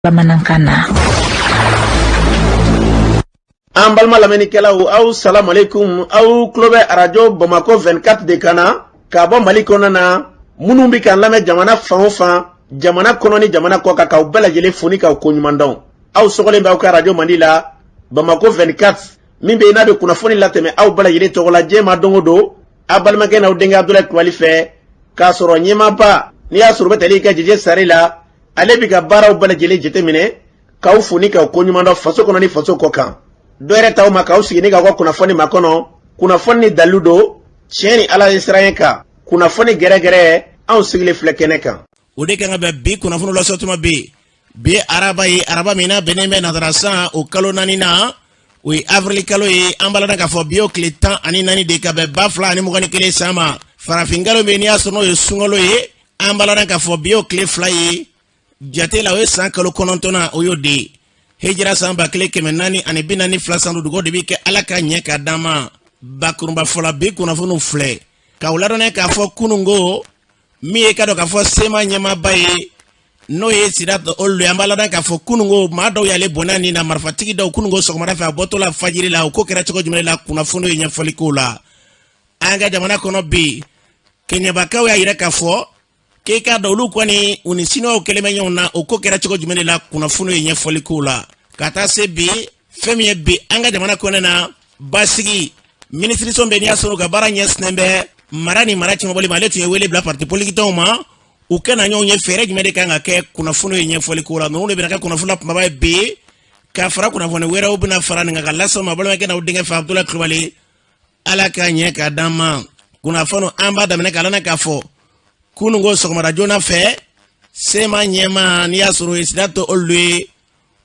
Bamanankan na. An balima lamɛnnikɛlaw, aw salamaleykum. Aw tulo bɛ arajo Bamakɔ 24 de kan na k'a bɔ Mali kɔnɔna na. Minnu bɛ k'an lamɛn jamana fan o fan, jamana kɔnɔ ni jamana kɔ kan, k'aw bɛɛ lajɛlen fo ni k'aw koɲuman dɔn. Aw sɔgɔlen bɛ aw ka arajo mandi la, Bamakɔ 24, min bɛ yen n'a bɛ kunnafoni latɛmɛ aw bɛɛ lajɛlen tɔgɔ la diɲɛ ma don o don, aw balimakɛ n'aw denkɛ Abudulayi Kulubali fɛ, k'a sɔrɔ ɲɛmaaba n'i y'a sɔrɔ u bɛ tali kɛ Jeje Sare la. Ale bɛ ka baaraw bɛɛ lajɛlen jateminɛ, k'aw fo ni k'aw koɲuman dɔn faso kɔnɔ ni faso kɔ kan. Dɔ yɛrɛ t'aw ma k'aw sigi ni k'aw ka kunnafoni makɔnɔ, kunnafoni ni dalilu don, tiɲɛ ni Ala ye siran kan, kunnafoni gɛrɛgɛrɛ. Anw sigilen filɛ kɛnɛ kan. O de kan ka bɛn bi kunnafoni lasɔtuma bɛ bi araba ye, araba min n'a bɛnnen bɛ nazara san o kalo naani na, o ye avril kalo ye. An b'a la k'a fɔ bi o tile 14 de ka bɛn 2021 san ma. Farafin kalo min n'i y'a sɔrɔ n'o ye sunkalo ye, an b'a la k'a fɔ bi o tile 2 ye jate la, o ye san kalo kɔnɔntɔnnan, o y'o de ye. Hijira san 1442 san dugu de bɛ kɛ. Ala ka ɲɛ ka d'an ma. Bakurunba fɔlɔ, bi kunnafoniw filɛ k'aw ladɔnniya k'a fɔ kununko min ye ka dɔn k'a fɔ CMA ɲɛmaaba ye, n'o ye Sidat Olu ye. An b'a ladɔn k'a fɔ kununko maa dɔw y'ale bɔnɛ ni na, marifatigi dɔw, kununko sɔgɔmada fɛ a bɔtɔ la fajiri la. O ko kɛra cogo jumɛn la? Kunnafoniw ye ɲɛfɔli k'o la. An ka jamana kɔnɔ bi, kɛɲɛbakaw y'a yira k'a fɔ k'e k'a dɔn olu kɔni u ni siniwaw kɛlen bɛ ɲɔgɔn na. O ko kɛra cogo jumɛn de la? Kunnafoniw ye ɲɛfɔli k'o la. Ka taa se bi, fɛn min ye bi an ka jamana kɔnɔ na basigi minisiriso bɛ, n'i y'a sɔrɔ u ka baara ɲɛsinnen bɛ mara ni mara cɛmabɔli ma, ale tun ye wele bila parti politiki tɔnw ma, u ka na ɲɔgɔn ye. Fɛɛrɛ jumɛn de kan ka kɛ? Kunnafoniw ye ɲɛfɔli k'o la. Ninnu de bɛna kɛ kunnafoni la kumaba ye bi, ka fara kunnafoni wɛrɛw bɛna fara nin kan ka lase ma balimakɛ n'aw denkɛ fɛ, Abudulayi Kulubali. Ala ka ɲɛ ka d'an ma. Kunnafoni, an b'a daminɛ k'a lana k'a fɔ kununko sɔgɔmada joona fɛ, CMA ɲɛmaa n'i y'a sɔrɔ Sidat Olu ye,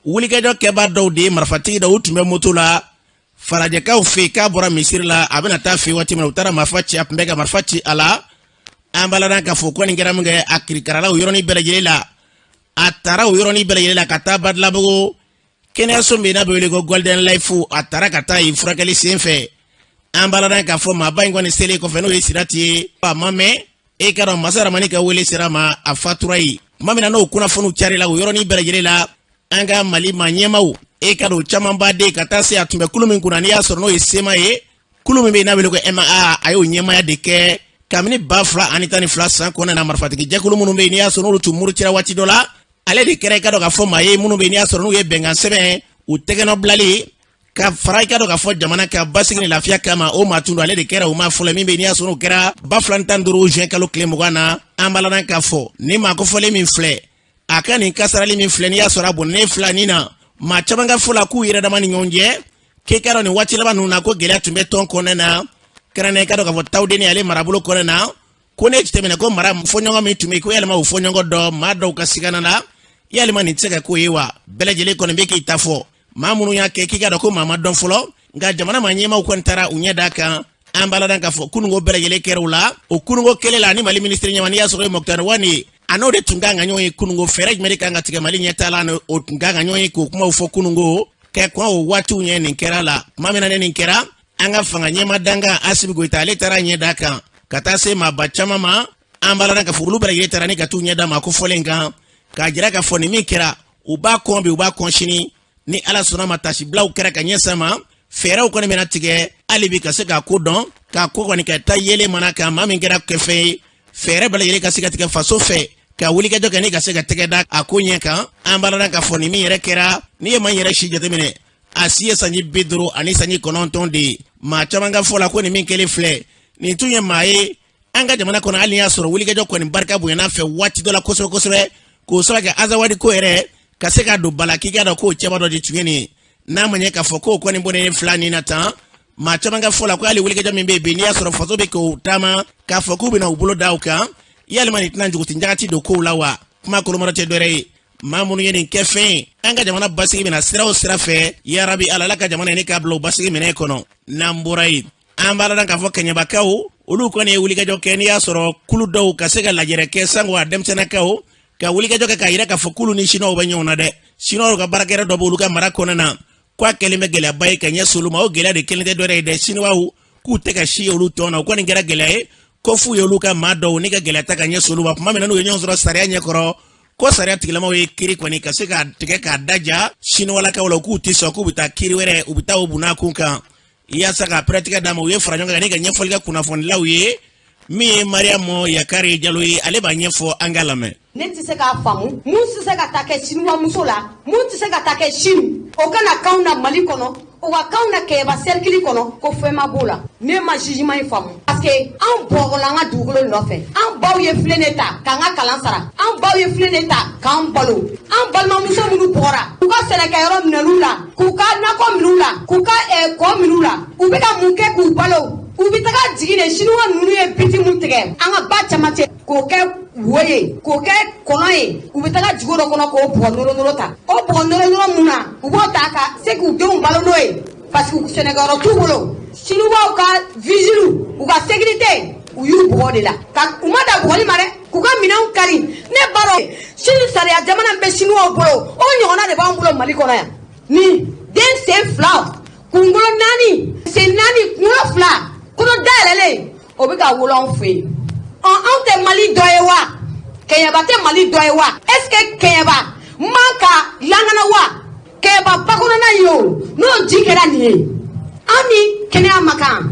wulikajɔ kɛbaa dɔw de ye, marifatigi dɔw, u tun bɛ moto la farajɛkaw fɛ yen, k'a bɔra misiri la, a bɛna taa fɛ waati min na, u taara marifa ci a tun bɛ ka marifa ci a la. An b'a ladɔn k'a fɔ ko nin kɛra min kɛ, a kirikarala o yɔrɔnin bɛɛ lajɛlen la. A taara o yɔrɔnin bɛɛ lajɛlen la ka taa Badalabugu kɛnɛyaso min n'a bɛ wele ko Golden Life, a taara ka taa yen furakɛli sen fɛ. An b'a ladɔn k'a fɔ maaba in kɔni selen kɔfɛ, n'o ye Sidat ye, a ma mɛn, e ka dɔn masa Ramani ka wele sera ma, a fatura yen. Tuma min na n'o kunnafoniw carila o yɔrɔnin bɛɛ lajɛlen la, an ka Mali maa ɲɛmaaw, e ka dɔn camanba de ka taa se a tun bɛ kulu min kunna, n'i y'a sɔrɔ n'o ye CMA ye, kulu min bɛ yen n'a wele ko MA, a y'o ɲɛmaaya de kɛ kabini 2012 san kɔnɔna na. Marifatigi jɛkulu minnu bɛ yen n'i y'a sɔrɔ n'olu tun murutira waati dɔ la, ale de kɛra i ka dɔn k'a fɔ maa ye minnu bɛ yen n'i y'a sɔrɔ n'u ye bɛnkan sɛbɛn u tɛgɛnɔ bilali ka fara i ka dɔn k'a fɔ jamana ka basigi ni lafiya kama, o maa tun don. Ale de kɛra o maa fɔlɔ min bɛ yen n'i y'a sɔrɔ n'o kɛra 2015 juin kalo tile 20 na. An b'a ladɔn k'a fɔ nin maa kofɔlen min filɛ, a ka nin kasarali min filɛ, n'i y'a sɔrɔ a bɔnɛnen fila nin na, maa caman ka fɔ la k'u yɛrɛ dama ni ɲɔgɔn cɛ, k'e ka dɔn nin waati laban ninnu na ko gɛlɛya tun bɛ tɔn kɔnɔna na, kɛrɛnkɛrɛn i ka dɔn k'a fɔ Tawudeni ale marabolo kɔnɔna na, ko ne jateminɛ ko mara fɔɲɔgɔn min tun bɛ yen, ko yalima o fɔɲɔgɔn dɔ maa dɔw ka sigana la, yalima nin tɛ se ka k'o ye wa? Bɛɛ lajɛlen kɔni bɛ k'i ta fɔ. Maa minnu y'a kɛ, k'i ka dɔn ko maa ma dɔn fɔlɔ, nka jamana maa ɲɛmaaw kɔni taara u ɲɛ d'a kan. An b'a ladɔn k'a fɔ kununko bɛɛ lajɛlen kɛra o la. O kununko kelen la, ni Mali minisiri ɲɛmaa, n'i y'a sɔrɔ ye Moctar Ouane ye, a n'o de tun kan ka ɲɔgɔn ye kununko. Fɛɛrɛ jumɛn de kan ka tigɛ Mali ɲɛtaa la? O tun kan ka ɲɔgɔn ye k'o kumaw fɔ kununko kɛ kɔn o waatiw ɲɛ. Nin kɛra la tuma min na, ne nin kɛra, an ka fanga ɲɛma dankan Asimi Goyita, ale taara ɲɛ d'a kan ka taa se maaba caman ma. An b'a ladɔn k'a fɔ olu bɛɛ lajɛlen taara ni ka t'u ɲɛ da maa kofɔlen kan, k'a jira k'a fɔ nin min kɛra, u b'a kɔn bi, u b'a kɔn sini. Ni Ala sɔnna ma, tasibilaw kɛra ka ɲɛ sama, fɛɛrɛw kɔni bɛna tigɛ hali bi ka se k'a ko dɔn, k'a ko kɔni ka taa yelen mana kan. Maa min kɛra kɛfɛn ye, fɛɛrɛ bɛɛ lajɛlen ka se ka tigɛ faso fɛ ka wulikajɔ kɛ ni ka se ka tɛgɛ da a ko ɲɛ kan. An b'a ladɔn k'a fɔ nin min yɛrɛ kɛra, n'i ye maa yɛrɛ si jateminɛ, a si ye sanji 59 de ye. Maa caman ka fɔ la ko nin min kɛlen filɛ nin tun ye maa ye an ka jamana kɔnɔ, hali n'i y'a sɔrɔ wulikajɔ kɔni barika bonyana fɛ waati dɔ la kosɛbɛ kosɛbɛ, k'o sababu kɛ Azawadi ko yɛrɛ ka se ka don ba la, k'i k'a dɔn k'o cɛba dɔ de tun ye nin ye. N'a ma ɲɛ k'a fɔ k'o kɔni bɔnnen fila nin na tan, maa caman ka fɔ la ko hali wulikajɔ min bɛ yen bi, n'i y'a sɔrɔ faso bɛ k'o taama k'a fɔ k'u bɛna u bolo da o kan, yalima nin tɛna juguti jagati don kow la wa? Kuma kolomɔrɔ tɛ dɔwɛrɛ ye, maa minnu ye nin kɛ fɛn ye, an ka jamana basigi bɛna sira o sira fɛ, yarabi Ala, Ala ka jamana in k'a bila o basigi minɛ kɔnɔ. N'an bɔra yen, an b'a ladɔn k'a fɔ kɛɲɛbakaw, olu kɔni ye wulikajɔ kɛ, n'i y'a sɔrɔ kulu dɔw ka se ka lajɛrɛ kɛ, sango a denmisɛnnakaw ka wulikajɔ kɛ k'a yira k'a fɔ k'olu ni siniwaw bɛ ɲɔgɔn na dɛ. Siniwaw ka baarakɛyɔrɔ dɔ b'olu ka mara kɔnɔna na, ko a kɛlen bɛ gɛlɛyaba ye ka ɲɛsin olu ma. O gɛlɛya de kelen tɛ dɔwɛrɛ ye dɛ, siniwaw k'u tɛ ka si ye olu tɔn na. O kɔni kɛra gɛlɛya ye ko f'u ye olu ka maa dɔw ni ka gɛlɛya ta ka ɲɛsin olu ma. Tuma min na n'u ye ɲɔgɔn sɔrɔ sariya ɲɛkɔrɔ, Ko sariya tigilamaw ye kiri kɔni ka se k'a tigɛ k'a daja siniwalakaw la, k'u tɛ sɔn, k'u bɛ taa kiri wɛrɛ, u bɛ taa o bunna kun kan yaasa ka pɛrɛtigɛ d'a ma. U ye fara ɲɔgɔn kan ni ka ɲɛfɔli kɛ kunnafonilaw ye. Min ye Mariyamu Yakari Jalo ye, ale b'a ɲɛfɔ, an k'a lamɛn. Ne tɛ se k'a faamu, mun tɛ se ka taa kɛ siniwamuso la, mun tɛ se ka taa kɛ Chine, o kana k'anw na Mali kɔnɔ, o ka k'anw na Kɛɲɛba cercle kɔnɔ, ko fɛn ma b'o la. Ne ma jugement in faamu, parce que anw bɔgɔla an ka dugukolo nɔfɛ. An baw ye filen de ta k'an ka kalan sara, an baw ye filen de ta k'an balo. An balimamuso minnu bɔgɔra, k'u ka sɛnɛkɛyɔrɔ minɛn'u la, k'u ka nakɔ minɛ'u la, k'u ka kɔ minɛ'u la, u bɛ ka mun kɛ k'u balo? U bɛ taga jigin de. Siniwa ninnu ye biti mun tigɛ an ka ba camancɛ k'o kɛ wo ye, k'o kɛ kɔlɔn ye, u bɛ taga jigin o dɔ kɔnɔ k'o bɔgɔ nɔrɔ ta. O bɔgɔ nɔrɔ mun na, u b'o ta ka se k'u denw balo n'o ye, parce que sɛnɛkɛyɔrɔ t'u bolo. Siniwaw ka vigile, u ka sécurité, u y'u bugɔ de la ka u ma da bugɔli ma dɛ, k'u ka minɛnw kari. Ne b'a dɔn sini sariya jamana bɛ siniwaw bolo, o ɲɔgɔnna de b'anw bolo Mali kɔnɔ yan. Ni den sen 2, kunkolo 4, sen 4, kunkolo 2, kɔnɔ dayɛlɛlen, o bɛ ka wolo anw fɛ yen. Ɔ, anw tɛ Mali dɔ ye wa? Kɛɲɛba tɛ Mali dɔ ye wa? Est ce que Kɛɲɛba man ka lakana wa? Kɛɲɛba ba kɔnɔna ye o, n'o ji kɛra nin ye, an ni kɛnɛya ma kan.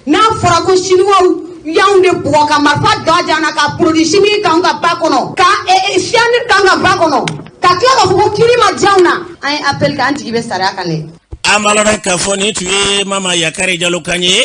N'a fɔra ko siniwaw y'anw de bugɔ ka marifa da jan na, ka produit chimique k'anw ka ba kɔnɔ, ka cyanure k'anw ka ba kɔnɔ, ka tila k'a fɔ ko kiiri ma diya anw na, an ye appel kɛ, an jigi bɛ sariya kan dɛ. An b'a lɔn k'a fɔ nin tun ye Mama Yakari Jalo kan ye.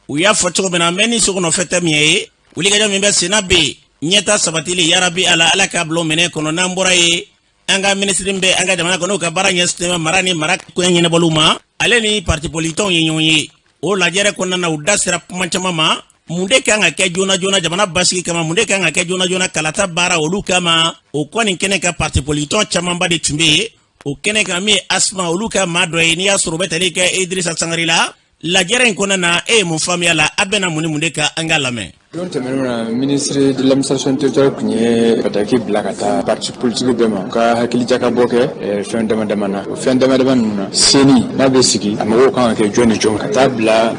U y'a fɔ cogo min na, an bɛ ni sogo nɔfɛ tɛ min ye, wulikajɔ min bɛ senna bɛ ɲɛta sabatili, yarabi Ala, Ala k'a bila o minɛ kɔnɔ. N'an bɔra yen, an ka minisiri bɛ an ka jamana kɔnɔ, n'o ka baara ɲɛsinnen bɛ mara ni mara koɲɛ ɲɛnabɔliw ma, ale ni parti politikiw ye ɲɔgɔn ye. O lajɛrɛ kɔnɔna na, u da sera kuma caman ma: mun de kan ka kɛ joona joona jamana basigi kama, mun de kan ka kɛ joona joona kalata baara olu kama. O kɔni kɛnɛ ka parti politiki camanba de tun bɛ yen o kɛnɛ kan. Min ye ASMA, olu ka maa dɔ ye, n'i y'a sɔrɔ u bɛ tali kɛ Idrissa Sangare la. Lajɛrɛ in kɔnɔna na, e ye mun faamuya la? A bɛna mun ni mun de kan? An k'a lamɛn. Don tɛmɛnenw na, ministre de l'Administration territoriale tun ye bataki bila ka taa parti politique bɛɛ ma, u ka hakili jakabɔ kɛ fɛn dama dama na. O fɛn dama dama ninnu na, CENI n'a bɛ sigi, a mɔgɔw kan ka kɛ jɔn ni jɔn, ka taa bila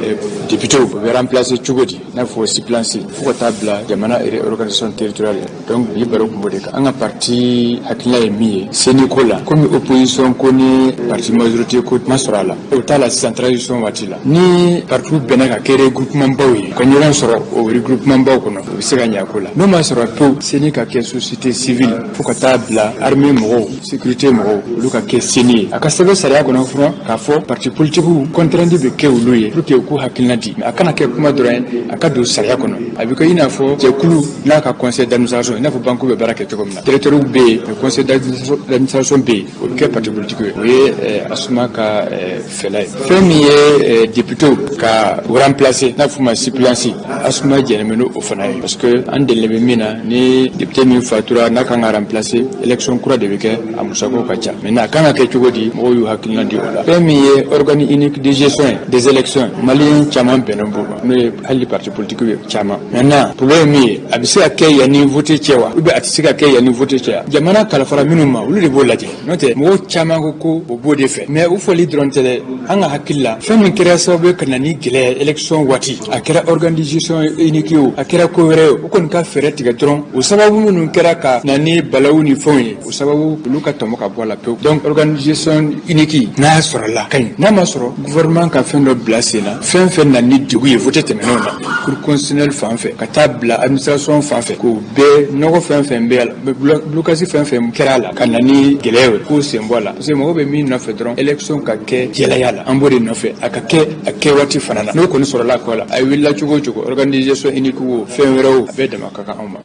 député u bɛ remplacer cogo di, n'a fɔ suppléance, fo ka taa bila jamana réorganisation territoriale. Donc bi baro tun b'o de kan. An ka parti hakilina ye min ye CENI ko la, komi opposition ko ni parti majorité ko ma sɔrɔ a la, o t'a la sisan. Transition waati la, ni parti bɛnna ka kɛ regroupement baw ye, ka ɲɔgɔn sɔrɔ o regroupement baw kɔnɔ, o bɛ se ka ɲɛ ko la. N'o ma sɔrɔ pewu, CENI ka kɛ société civile, fo ka taa bila armée mɔgɔw, sécurité mɔgɔw, olu ka kɛ CENI ye. A ka sɛbɛn sariya kɔnɔ fana k'a fɔ parti politique compte rendu bɛ kɛ olu ye pour que u k'u hakilina di. Mais a kana kɛ kuma dɔrɔn ye, a ka don sariya kɔnɔ. A bɛ kɛ i n'a fɔ jɛkulu n'a ka conseil d'administration, i n'a fɔ banque bɛ baara kɛ cogo min na, directeur bɛ yen, conseil d'administration bɛ yen, o bɛ kɛ parti politique ye. O ye ASMA ka fɛla ye. Fɛn min ye député ka remplacer, n'a fɔ ma suppléance, ASMA jɛnnen bɛ n'o fana ye, parce que an delilen bɛ min na, ni député min fatura n'a kan ka remplacer, élection kura de bɛ kɛ, a musakaw ka ca. Maintenant, a kan ka kɛ cogo di? Mɔgɔw y'u hakilina di o la. Fɛn min ye organe unique de gestion des élections, malien caman bɛnnen b'o ma, n'o ye hali parti politique ye caman. Maintenant, problème ye min ye, a bɛ se ka kɛ yanni vote cɛ wa, ou bien a tɛ se ka kɛ yanni vote cɛ? Jamana kalifara minnu ma, olu de b'o lajɛ. N'o tɛ, mɔgɔw caman ko ko o b'o de fɛ, mais o fɔli dɔrɔn tɛ dɛ. An ka hakili la, fɛn min kɛra sababu ye ka na ni gɛlɛya élection waati, a kɛra organe de gestion unique ye o, a kɛra ko wɛrɛ ye o, kɔni ka fɛɛrɛ tigɛ dɔrɔn, o sababu minnu kɛra ka na ni balawu ni fɛnw ye, o sababu olu ka tɔmɔ ka bɔ a la pewu. Donc organe de gestion unique, n'a sɔrɔ la ka ɲi, n'a ma sɔrɔ, gouvernement ka fɛn dɔ bila sen na, fɛn fɛn na ni degun ye vote tɛmɛnenw na, cour constitutionnelle fan fɛ ka taa bila administration fan fɛ, k'o bɛɛ nɔgɔ, fɛn fɛn bɛ a la, blocage fɛn fɛn kɛra a la ka na ni gɛlɛya ye, k'o sen bɔ a la, parce que mɔgɔw bɛ min nɔfɛ dɔrɔn, élection ka kɛ jɛlaya la, an b'o de nɔfɛ, a ka kɛ a kɛ waati fana na. N'o kɔni sɔrɔla kɔ la, a wulila cogo o cogo, organe de gestion unique o, fɛn wɛrɛ o, a bɛɛ dama ka kan anw ma.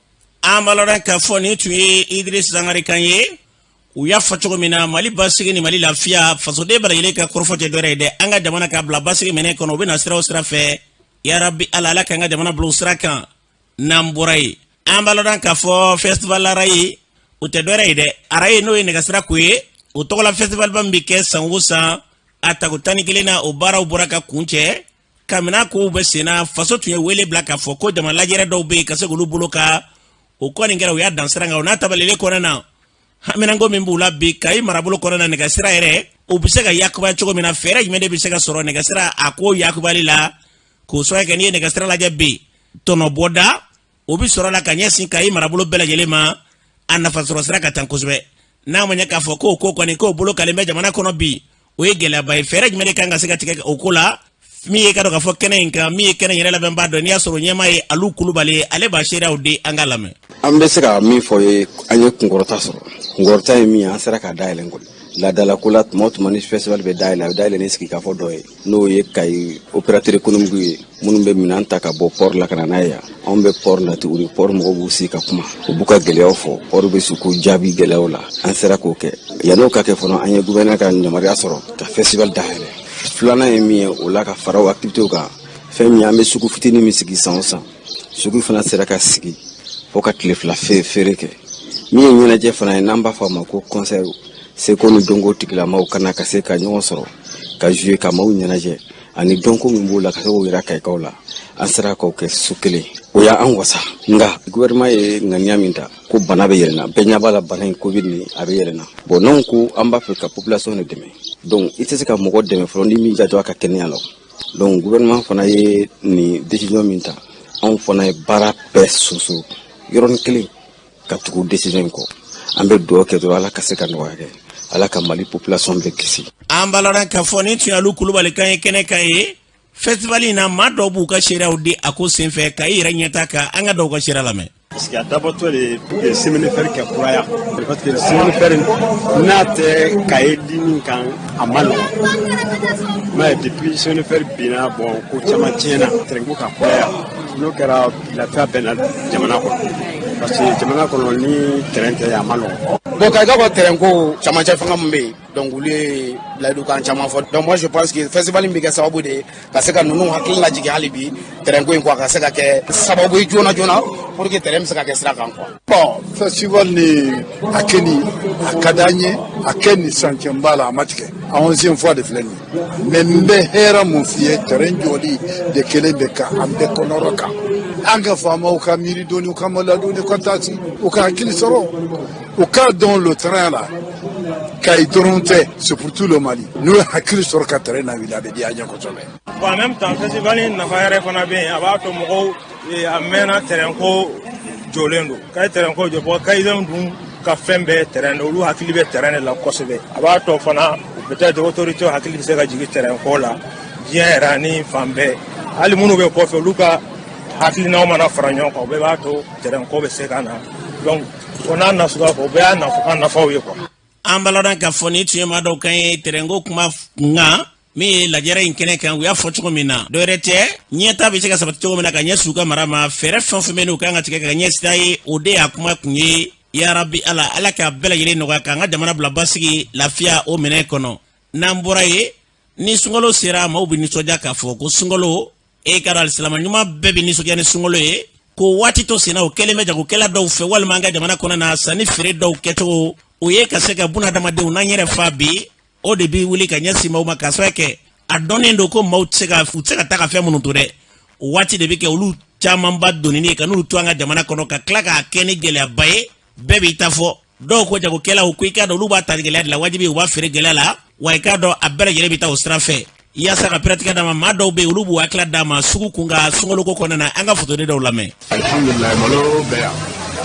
An b'a lɔn k'a fɔ nin tun ye Idriss Sangare kan ye. U y'a fɔ cogo min na, Mali basigi ni Mali lafiya, fasoden bɛɛ lajɛlen ka kɔrɔfɔ tɛ dɔwɛrɛ ye dɛ, an ka jamana k'a bila basigi minɛ kɔnɔ. U bɛna sira o sira fɛ, yarabi Ala, Ala k'an ka jamana bila o sira kan. N'an bɔra yen, an b'a lɔn k'a fɔ festival rail, o tɛ dɔwɛrɛ ye dɛ, a rail n'o ye nɛgɛsira ko ye, o tɔgɔla festivalba min bɛ kɛ san o san, a tako 11 na, o baaraw bɔra ka kun cɛ. Kabini kow bɛ sen na, faso tun ye wele bila k'a fɔ ko jama lajɛrɛ dɔw bɛ yen ka se k'olu bolo ka o kɔni kɛra, u y'a dan sira kan. O n'a tabalelen kɔnɔna na, haminanko min b'u la bi Kayi marabolo kɔnɔna na, nɛgɛsira yɛrɛ o bɛ se ka yakubaya cogo min na, fɛɛrɛ jumɛn de bɛ se ka sɔrɔ nɛgɛsira a ko yakubali la, k'o sababu kɛ n'i ye nɛgɛsira lajɛ bi, tɔnɔbɔda o bɛ sɔrɔ la ka ɲɛsin Kayi marabolo bɛɛ lajɛlen ma. A nafa sɔrɔ sira ka ca kosɛbɛ. N'a ma ɲɛ k'a fɔ k'o ko kɔni k'o bolo kalen bɛ jamana kɔnɔ bi, o ye gɛlɛyaba ye. Fɛɛrɛ jumɛn de kan ka se ka tigɛ o ko la? Min ye ka dɔn k'a fɔ kɛnɛ in kan, min ye kɛnɛ yɛrɛ labɛnbaa dɔ, n'i y'a sɔrɔ ɲɛmaa ye Alu Kulubali ye, ale b'a seereyaw di, an ka lamɛn. An bɛ se ka min fɔ ye, an ye kunkɔrɔta sɔrɔ. Kunkɔrɔta ye min ye, an sera k'a dayɛlɛ kɔni. Laadalako la, tuma o tuma ni festival bɛ dayɛlɛ, a bɛ dayɛlɛ ni sigikafɔ dɔ ye, n'o ye Kayi opérateur économique ye, minnu bɛ minɛn ta ka bɔ port la ka na n'a ye yan. Anw bɛ port nati, u ni port mɔgɔw b'u sigi ka kuma, u b'u ka gɛlɛyaw fɔ, port bɛ sigi k'u jaabi gɛlɛyaw la. An sera k'o kɛ. Yann'o ka kɛ fana, an ye gouverneur ka yamaruya sɔrɔ ka festival dayɛlɛ. Filanan ye min ye o la, ka fara o activités kan, fɛn min ye, an bɛ sugu fitinin min sigi san o san, sugu fana sera ka sigi fo ka tile 2 feere kɛ. Min ye ɲɛnajɛ fana ye, n'an b'a fɔ a ma ko concert, seko ni dɔnko tigilamaw kana ka se ka ɲɔgɔn sɔrɔ ka jouer, ka maaw ɲɛnajɛ, ani dɔnko min b'o la ka se k'o yira Kayikaw la, an sera k'o kɛ su kelen. O y'an wasa. Nka gouvernement ye ŋaniya min ta ko bana bɛ yɛlɛnna, bɛɛ ɲɛ b'a la, bana in Covid ni a bɛ yɛlɛnna. Bon, n'anw ko an b'a fɛ ka population de dɛmɛ, donc i tɛ se ka mɔgɔ dɛmɛ fɔlɔ ni min janto a ka kɛnɛya la. Donc gouvernement fana ye nin décision min ta, anw fana ye baara bɛɛ soso yɔrɔnin kelen ka tugu décision in kɔ. An bɛ dugawu kɛ dɔrɔn, Ala ka se ka nɔgɔya kɛ, Ala ka Mali population bɛɛ kisi. An b'a k'a fɔ ni tun y'Alu Kulubali kan ye kɛnɛ kan ye festival in na. Maa dɔw b'u ka seereyaw di a ko senfɛ ka i yɛrɛ ɲɛta kan. An ka dɔw ka seereya lamɛn. Parce que a dabɔtɔ de pour que chemin de fer kɛ kuraya, parce que chemin de fer n'a tɛ Kaye ligne kan, a ma nɔgɔn. Mais depuis chemin de fer binna, bon, ko caman tiɲɛna. Train ko ka kuraya, n'o kɛra, lafiya bɛ na jamana kɔnɔ, parce que jamana kɔnɔ ni train tɛ, a ma nɔgɔn. Bon, Kayikaw ka terrain ko camancɛ fanga min bɛ yen, donc olu ye layidukan caman fɔ. Donc moi je pense que festival in bɛ kɛ sababu de ye ka se ka ninnu hakili lajigin hali bi terrain ko in quoi, ka se ka kɛ sababu ye joona joona pour que terrain bɛ se ka kɛ sira kan quoi. Bon, festival ni a kɛ ni a ka d'an ye, a kɛ ni san b'a la, a ma tigɛ, a 11e fois de filɛ nin ye. Mais n bɛ hɛrɛ mun f'i ye, terrain jɔli de kelen bɛ ka an bɛɛ kɔnɔrɔ kan. An ka faamaw ka miiri dɔɔni, u ka maloya dɔɔni, u ka taa si, u ka hakili sɔrɔ, u k'a dɔn le train là, Kayi dɔrɔn tɛ, c'est pour tout le Mali. N'u ye hakili sɔrɔ ka terrain na wuli, a bɛ diya an ye kosɛbɛ. Bon, en même temps, festival in nafa yɛrɛ fana bɛ yen. A b'a to mɔgɔw, a mɛnna terrain ko jɔlen don, Kayi terrain ko jɔ. Bɔn, Kayidenw dun ka fɛn bɛɛ terrain de, olu hakili bɛ terrain de la kosɛbɛ. A b'a to fana peut-être autorité hakili bɛ se ka jigin terrain ko la diɲɛ yɛrɛ ani fan bɛɛ, hali minnu bɛ kɔfɛ, olu ka hakilinaw mana fara ɲɔgɔn kan, o bɛɛ b'a to terrain ko bɛ se ka na. Donc o n'a nasuguya fɔ, o bɛɛ y'a nafa nafaw ye quoi. An b'a lɔn k'a fɔ ni tun ye maa dɔw kan ye tɛrɛnko kuma nka min ye lajɛrɛ in kɛnɛ kan, u y'a fɔ cogo min na, dɔwɛrɛ tɛ, ɲɛta bɛ se ka sabati cogo min na ka ɲɛsin u ka mara ma. Fɛɛrɛ fɛn o fɛn bɛ yen n'u kan ka tigɛ ka ɲɛsin sira ye, o de y'a kuma kun ye. Yarabi Ala, Ala k'a bɛɛ lajɛlen nɔgɔya, k'an ka jamana bila basigi, lafiya o minɛ kɔnɔ. N'an bɔra yen, ni sunkalo sera, maaw bɛ nisɔndiya k'a fɔ ko sunkalo e ka dɔn, alisilamɛ ɲuman bɛɛ bɛ nisɔndiya ni sunkalo ye. Ko waati to senna, o kɛlen bɛ jagokɛla dɔw fɛ walima an ka jamana kɔnɔ na, sanni feere dɔw kɛcogo, o ye ka se ka buna adamadenw n'an yɛrɛ fa bi, o de bɛ wuli ka ɲɛsin maaw ma, k'a sababu kɛ a dɔnnen don ko maaw tɛ se ka, u tɛ se ka taa ka fɛn minnu to dɛ. O waati de bɛ kɛ olu camanba donni ye ka n'olu to an ka jamana kɔnɔ, ka tila k'a kɛ ni gɛlɛyaba ye. Bɛɛ b'i ta fɔ. Dɔw ko jagokɛlaw ko i k'a dɔn, olu b'a ta gɛlɛya de la, wajibi u b'a feere gɛlɛya la. Wa i k'a dɔn, a bɛɛ lajɛlen bɛ taa o sira fɛ yaasa ka pɛrɛtigɛ d'a ma. Maa dɔw bɛ yen, olu b'u hakili d'a ma sugu kun ka sunkaloko kɔnɔna na. An ka fotoden dɔw lamɛn. Alihamudulilayi, malo bɛ yan.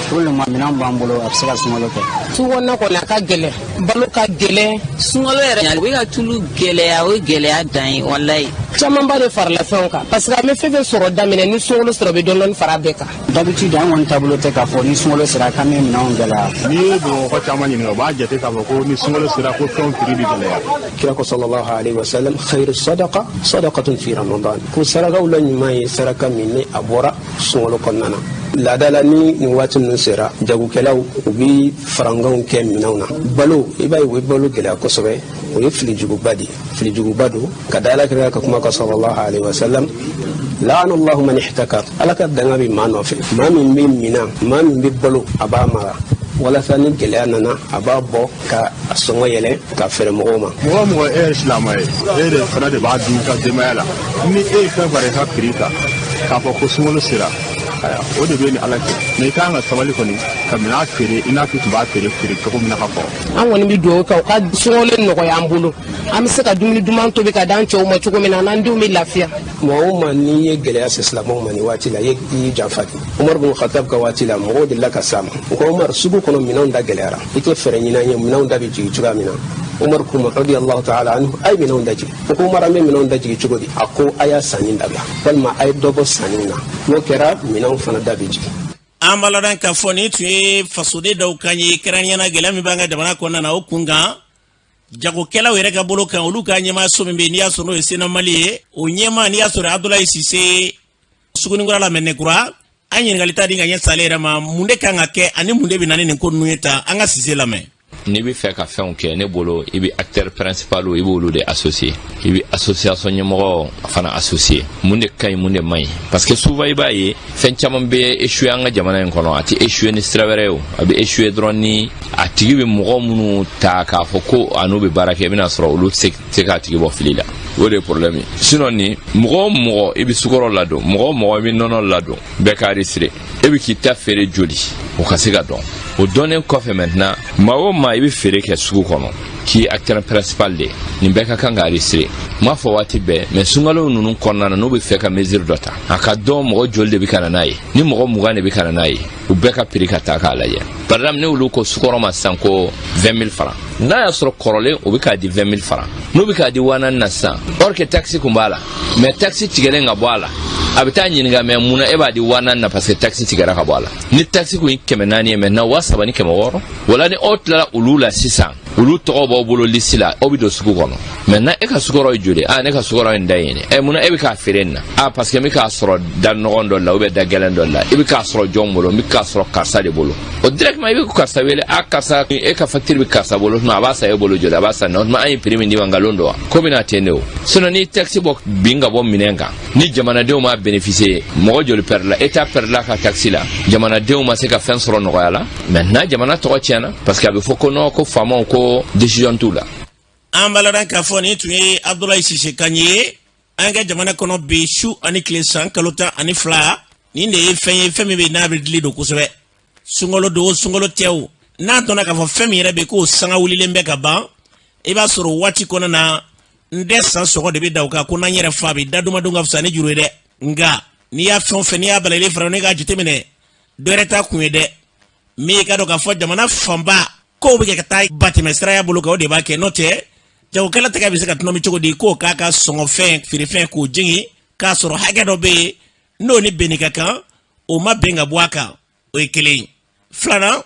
Pour le moment, minɛn b'an bolo, a bɛ se ka sunkalo kɛ. Sugu kɔnɔna kɔni, a ka gɛlɛn, balo ka gɛlɛn. Sunkalo yɛrɛ, u bɛ ka tulu gɛlɛya, o ye gɛlɛya dan ye walayi. Camanba de farala fɛnw kan, parce que an bɛ fɛn fɛn sɔrɔ daminɛ, ni sunkalo sɔrɔ, bɛ dɔɔni dɔɔni fara bɛɛ kan. D'habitude, an kɔni taabolo tɛ k'a fɔ ni sunkalo sera k'an bɛ minɛnw gɛlɛya. N'i ye Bamakɔ caman ɲininka, u b'a jate k'a fɔ ko ni sunkalo sera, ko fɛnw prix bɛ gɛlɛya. Kira ko sallallahu alaihi wasallam, khairu sadaqa sadaqatun fi ramadan, ko sarakaw la ɲuman ye saraka min ni a bɔra sunkalo kɔnɔna na. Laada la, ni nin waati ninnu sera, jagokɛlaw u bi farankanw kɛ minɛnw na. Balo, i b'a ye, u bɛ balo gɛlɛya kosɛbɛ. O ye filijuguba de ye, filijuguba don ka da Ala kira ka kuma kan sallallahu alaihi wasallam, laana Allahu man ihtakar, Ala ka danga bɛ maa nɔfɛ, maa min bɛ minan, maa min bɛ balo, a b'a mara walasa ni gɛlɛya nana, a b'a bɔ ka a sɔngɔ yɛlɛ ka feere mɔgɔw ma. Mɔgɔ o mɔgɔ, e ye silamɛ ye, e de fana de b'a dun i ka denbaya la. Ni e ye fɛn fara i ka prix kan k'a fɔ ko sunkalo sera. Ayiwa, o de bɛ ni Ala cɛ, mais i ka kan ka sabali kɔni ka minɛn feere i n'a fɔ i tun b'a feere feere cogo min na ka kɔrɔ. An kɔni bɛ dugawu kɛ u ka sunkalo nɔgɔya an bolo, an bɛ se ka dumuni duman tobi ka d'an cɛw ma cogo min na, n'an denw bɛ lafiya. Maa o maa n'i ye gɛlɛya se silamɛw ma nin waati la, i y'i janfa de. Umaru bin Khattab ka waati la, mɔgɔw delila ka s'a ma, u ko: Umaru, sugu kɔnɔ minɛnw da gɛlɛyara, i tɛ fɛɛrɛ ɲini an ye minɛnw da bɛ jigin cogoya min na? Umaru k'u ma, radiyallahu ta'ala anhu: a ye minɛnw da jigin. U ko: Umaru, an bɛ minɛnw da jigin cogo di? A ko: a y'a sanni dabila, walima a ye dɔ bɔ sanni na. N'o kɛra, minɛnw fana da bɛ jigin. An b'a ladɔn k'a fɔ nin tun ye fasoden dɔw kan ye, kɛrɛnkɛrɛnnenya la gɛlɛya min b'an ka jamana kɔnɔna na, o kun kan jagokɛlaw yɛrɛ ka bolo kan, olu ka ɲɛmaaso min bɛ yen, n'i y'a sɔrɔ n'o ye Senamali ye, o ɲɛmaa, n'i y'a sɔrɔ Abudulayi Sise, Suguninkura la Mɛnɛkura. An ɲininkali ta di ka ɲɛ sale yɛrɛ ma, mun de kan ka kɛ ani mun de bɛ na ni nin ko ninnu ye tan? An ka Sise lamɛn. N'i bɛ fɛ ka fɛnw kɛ, ne bolo, i bɛ acteur principal, i b'olu de associer, i bɛ association ɲɛmɔgɔ fana associer. Mun de ka ɲi, mun de man ɲi? Parce que souvent i b'a ye fɛn caman bɛ échouer an ka jamana in kɔnɔ. A tɛ échouer ni sira wɛrɛ ye, o a bɛ échouer dɔrɔn ni a tigi bɛ mɔgɔ minnu ta k'a fɔ ko a n'u bɛ baara kɛ, i bɛna sɔrɔ olu tɛ se k'a tigi bɔ fili la. O de ye problème ye. Sinon ni mɔgɔ o mɔgɔ i bɛ sukaro ladon, mɔgɔ o mɔgɔ i bɛ nɔnɔ ladon, bɛɛ k'a enregistrer, e bɛ k'i ta feere joli, o ka se ka dɔn. O dɔnnen kɔfɛ, maintenant, maa o maa i bɛ feere kɛ sugu kɔnɔ k'i ye acteur principal de ye, nin bɛɛ ka kan ka enregistrer. N m'a fɔ waati bɛɛ, mais sunkalo ninnu kɔnɔna na, n'u bɛ fɛ ka mesure dɔ ta, a ka dɔn mɔgɔ joli de bɛ ka na n'a ye. Ni mɔgɔ 20 de bɛ ka na n'a ye, u bɛɛ ka prix ka taa k'a lajɛ. Par exemple, ne olu ko sukɔrɔ ma sisan ko 20 000 francs, n'a y'a sɔrɔ kɔrɔlen u bɛ k'a di 20 000 francs, n'u bɛ k'a di 4000 na sisan, or que taxe kun b'a la, mais taxe tigɛlen ka bɔ a la, a bɛ taa ɲininka: mais mun na e b'a di 4000 na? Parce que taxe tigɛra ka bɔ a la. Ni taxe kun ye 400 ye, maintenant 3600. Wala ni aw tilala olu la sisan, olu tɔgɔ b'aw bolo liste la, aw bɛ don sugu kɔnɔ. Maintenant, e ka sukɔrɔ ye joli? Ah, ne ka sukɔrɔ ye nin da ye nin. Ɛ, munna e bɛ k'a feere nin na? Ah, parce que n bɛ k'a sɔrɔ da nɔgɔn dɔ la ou bien da gɛlɛn dɔ la. I bɛ k'a sɔrɔ jɔn bolo? N bɛ k'a sɔrɔ karisa de bolo. O directement i bɛ karisa wele: ah, karisa, e ka facture bɛ karisa bolo, tuma a b'a san e bolo joli? A b'a san nin. O tuma an ye prix min d'i ma, nkalon don wa? Ko bɛna ten de. O sinon n'i taxe bɔ bin ka bɔ minɛn kan, ni jamanadenw ma bénéficier, mɔgɔ joli perdre la? État perdre la ka taxe la, jamanadenw ma se ka fɛn sɔrɔ nɔgɔya la. Maintenant jamana tɔgɔ tiɲɛna, parce que a bɛ fɔ ko non, ko faamaw ko décision t'u la. An b'a ladɔn k'a fɔ nin tun ye Abudulayi Sise kan ye. An ka jamana kɔnɔ bi, su ani tile, san kalo 12, nin de ye fɛn ye, fɛn min bɛ n'a bɛ dili don kosɛbɛ. Sunkalo don o, sunkalo tɛ o, n'a dɔnna k'a fɔ fɛn min yɛrɛ bɛ k'o sanga wulilen bɛ ka ban, i b'a sɔrɔ waati kɔnɔna na, n tɛ san sɔgɔ de bɛ da o kan ko n'an yɛrɛ fa bɛ da dumadenw ka fisa ni juru ye dɛ. Nka n'i y'a fɛn o fɛn, n'i y'a balalen fara, ne k'a jateminɛ, dɔ wɛrɛ t'a kun ye dɛ. Min ka dɔn k'a fɔ jamana fanba kow bɛ kɛ ka taa batɛmɛ siraya bolo kan, o de b'a kɛ. N'o tɛ, jagokɛla tɛgɛ bɛ se ka tɔnɔmi cogo di k'o k'a ka sɔngɔfɛn feerefɛn k'o jigin, k'a sɔrɔ hakɛ dɔ bɛ yen n'o ni benni ka kan, o ma bɛn ka bɔ a kan? O ye kelen ye. Filanan,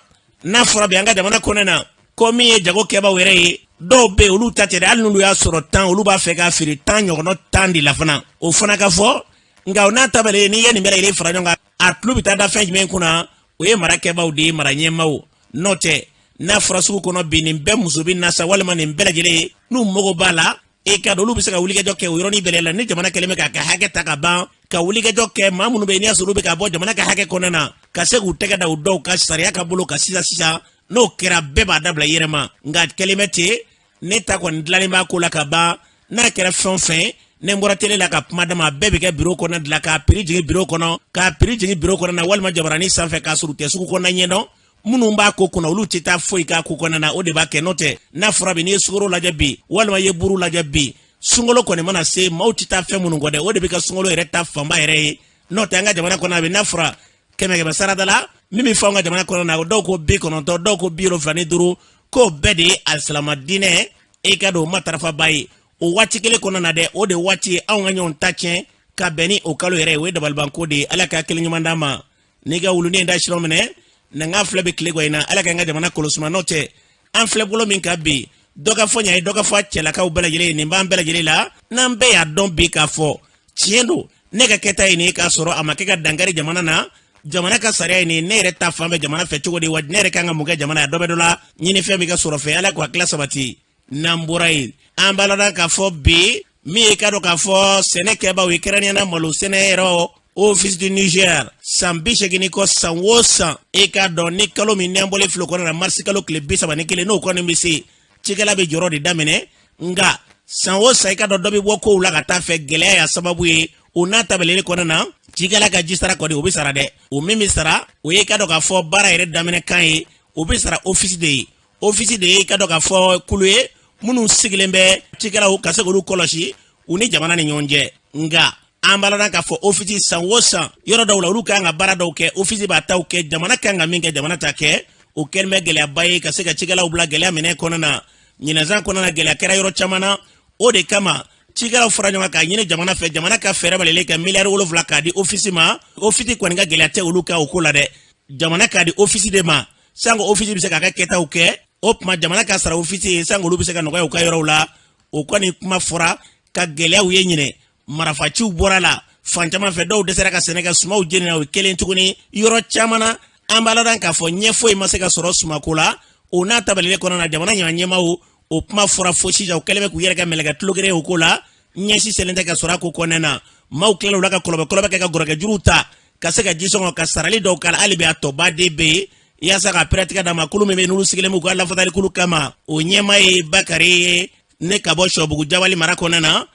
n'a fɔra bi an ka jamana kɔnɔ na ko min ye jago kɛbaaw yɛrɛ ye, dɔw bɛ yen, olu ta tɛ dɛ. Hali n'olu y'a sɔrɔ 10, olu b'a fɛ k'a feere 10 ɲɔgɔnna 10 de la fana, o fana ka fɔ. Nka o n'a ta bɛɛ, n'i ye nin bɛɛ lajɛlen fara ɲɔgɔn kan, a tulo bɛ taa da fɛn jumɛn kunna? O ye mara kɛbaaw de ye, mara ɲɛmaaw. N'o tɛ, n'a fɔra sugu kɔnɔ bi, nin bɛɛ muso bɛ na sa, walima nin bɛɛ lajɛlen n'u mago b'a la, e ka dɔn olu bɛ se ka wulikajɔ kɛ o yɔrɔnin bɛɛ la. Ni jamana kɛlen bɛ k'a ka hakɛ ta ka ban, ka wulikajɔ kɛ, maa minnu bɛ yen n'i y'a sɔrɔ olu bɛ ka bɔ jamana ka hakɛ kɔnɔna na, ka se k'u tɛgɛ da u dɔw ka sariya ka bolo kan sisan sisan, n'o kɛra, bɛɛ b'a dabila i yɛrɛ ma. Nka kɛlen bɛ ten, ne ta kɔni dilanlen b'a ko la ka ban. N'a kɛra fɛn o fɛn, ne bɔra télé la ka kuma dama, bɛɛ bɛ kɛ biro kɔnɔ dilan k'a prix jigin biro kɔnɔ, k'a prix jigin biro kɔnɔ na, walima jabarani sanfɛ, k'a sɔrɔ u tɛ sugu kɔnɔna ɲɛdɔn. Minnu b'a ko kɔnɔ, olu tɛ taa foyi k'a ko kɔnɔna na. O de b'a kɛ. N'o tɛ, n'a fɔra bi, n'i ye sukaro lajɛ bi, walima i ye buru lajɛ bi, sunkalo kɔni mana se, maaw tɛ taa fɛn minnu kɔ dɛ, o de bɛ ka sunkalo yɛrɛ ta fanba yɛrɛ ye. N'o tɛ, an ka jamana kɔnɔ a bɛ, n'a fɔra kɛmɛ kɛmɛ sarada la, min bɛ fɔ an ka jamana kɔnɔ na, dɔw ko 90, dɔw ko 75, k'o bɛɛ de ye alisilama diinɛ e ka don matarafaba ye o waati kelen kɔnɔ na dɛ. O de waati ye anw ka ɲɔgɔn ta tiɲɛ ka bɛn ni o kalo yɛrɛ ye. O ye dabalibanko de ye. Ala ka kelen ɲuman d'an ma. N'i ka wulunin da sirɔ minɛ na, n ka filɛ bɛ tile gɔ in na. Ala ka n ka jamana kolosuma. N'o tɛ, an filɛ bolo min kan bi, dɔ ka fɔ ɲa ye, dɔ ka fɔ a cɛlakaw bɛɛ lajɛlen ye, nin b'an bɛɛ lajɛlen la. N'an bɛɛ y'a dɔn bi k'a fɔ tiɲɛ don, ne ka kɛta ye nin ye, k'a sɔrɔ a ma kɛ ka dankari jamana na, jamana ka sariya ye nin, ne yɛrɛ ta fan bɛ jamana fɛ cogo di wa? Ne yɛrɛ kan ka mun kɛ jamana ye? Dɔ bɛ dɔ la ɲini, fɛn b'i ka sɔrɔ fɛ. Ala k'o hakilila sabati. N'an bɔra yen, an b'a ladɔn k'a fɔ bi, min ye ka dɔn k'a fɔ sɛnɛ kɛbaaw ye, kɛrɛnkɛrɛnnenya la malo sɛnɛ yɛrɛ, Office du Niger, san 80 ni kɔ, san o san, e k'a dɔn ni kalo min n'an bɔlen filo kɔnɔ na, marisi kalo tile 31, n'o kɔni bɛ se, cikɛla bɛ jɔrɔ de daminɛ. Nka san o san, i ka dɔn dɔ bɛ bɔ kow la ka taa fɛ, gɛlɛya y'a sababu ye. O n'a ta bɛlɛli kɔnɔna na, Cikɛla ka jisara kɔni, o bɛ sara dɛ. O min bɛ sara, o ye i ka dɔn k'a fɔ baara yɛrɛ daminɛ kan ye. O bɛ sara ofisi de ye. Ofisi de ye i ka dɔn k'a fɔ kulu ye minnu sigilen bɛ cikɛlaw ka se k'olu kɔlɔsi u ni jamana ni ɲɔgɔn cɛ. Nka an b'a ladɔn k'a fɔ ofisi, san o san, yɔrɔ dɔw la, olu kan ka baara dɔw kɛ, ofisi b'a taw kɛ, jamana kan ka min kɛ, jamana t'a kɛ. O kɛlen bɛ gɛlɛyaba ye ka se ka cikɛlaw bila gɛlɛya minɛ kɔnɔna na. Ɲinɛsan kɔnɔna na, gɛlɛya kɛra yɔrɔ caman na. O de kama cikɛlaw fara ɲɔgɔn kan k'a ɲini jamana fɛ, jamana ka fɛɛrɛ balelen ka miliyari 7 k'a di ofisi ma. Ofisi kɔni ka gɛlɛya tɛ olu ka o ko la dɛ. Jamana k'a di ofisi de ma, sanko ofisi bɛ se k'a ka kɛtaw kɛ. O tuma jamana ka sara ofisi ye, sanko olu bɛ se ka nɔgɔya u ka yɔrɔw la. O kɔni kuma fɔra ka gɛlɛyaw ye. Ɲinɛ marifaciw bɔra la fan caman fɛ, dɔw dɛsɛra ka sɛnɛ kɛ, sumaw jenina. O kelen tuguni, yɔrɔ caman na, an b'a ladɔn k'a fɔ ɲɛ foyi ma se ka sɔrɔ sumako la. O n'a tabalilen kɔnɔna na, jamana ɲɛmaaw, o kuma fɔra fo sisan, u kɛlen bɛ k'u yɛrɛ kɛ mɛlɛkɛ tulogeren o ko la. Ɲɛsi selen tɛ ka sɔrɔ a ko kɔnɔna na. Maaw tilala u la ka kɔlɔbɛ kɔlɔbɛ kɛ ka gɔrɔkɛ juruw ta ka se ka jisɔngɔ ka sarali dɔw k'a la. Hali bi a tɔba de bɛ yen yaasa ka pɛrɛtigɛ d'a ma. Kulu min bɛ yen, n'olu sigilen b'u ka lafasali kulu kama, o ɲɛmaa ye Bakari ye ne ka bɔ Sɔbugu Jabali mara kɔnɔna na.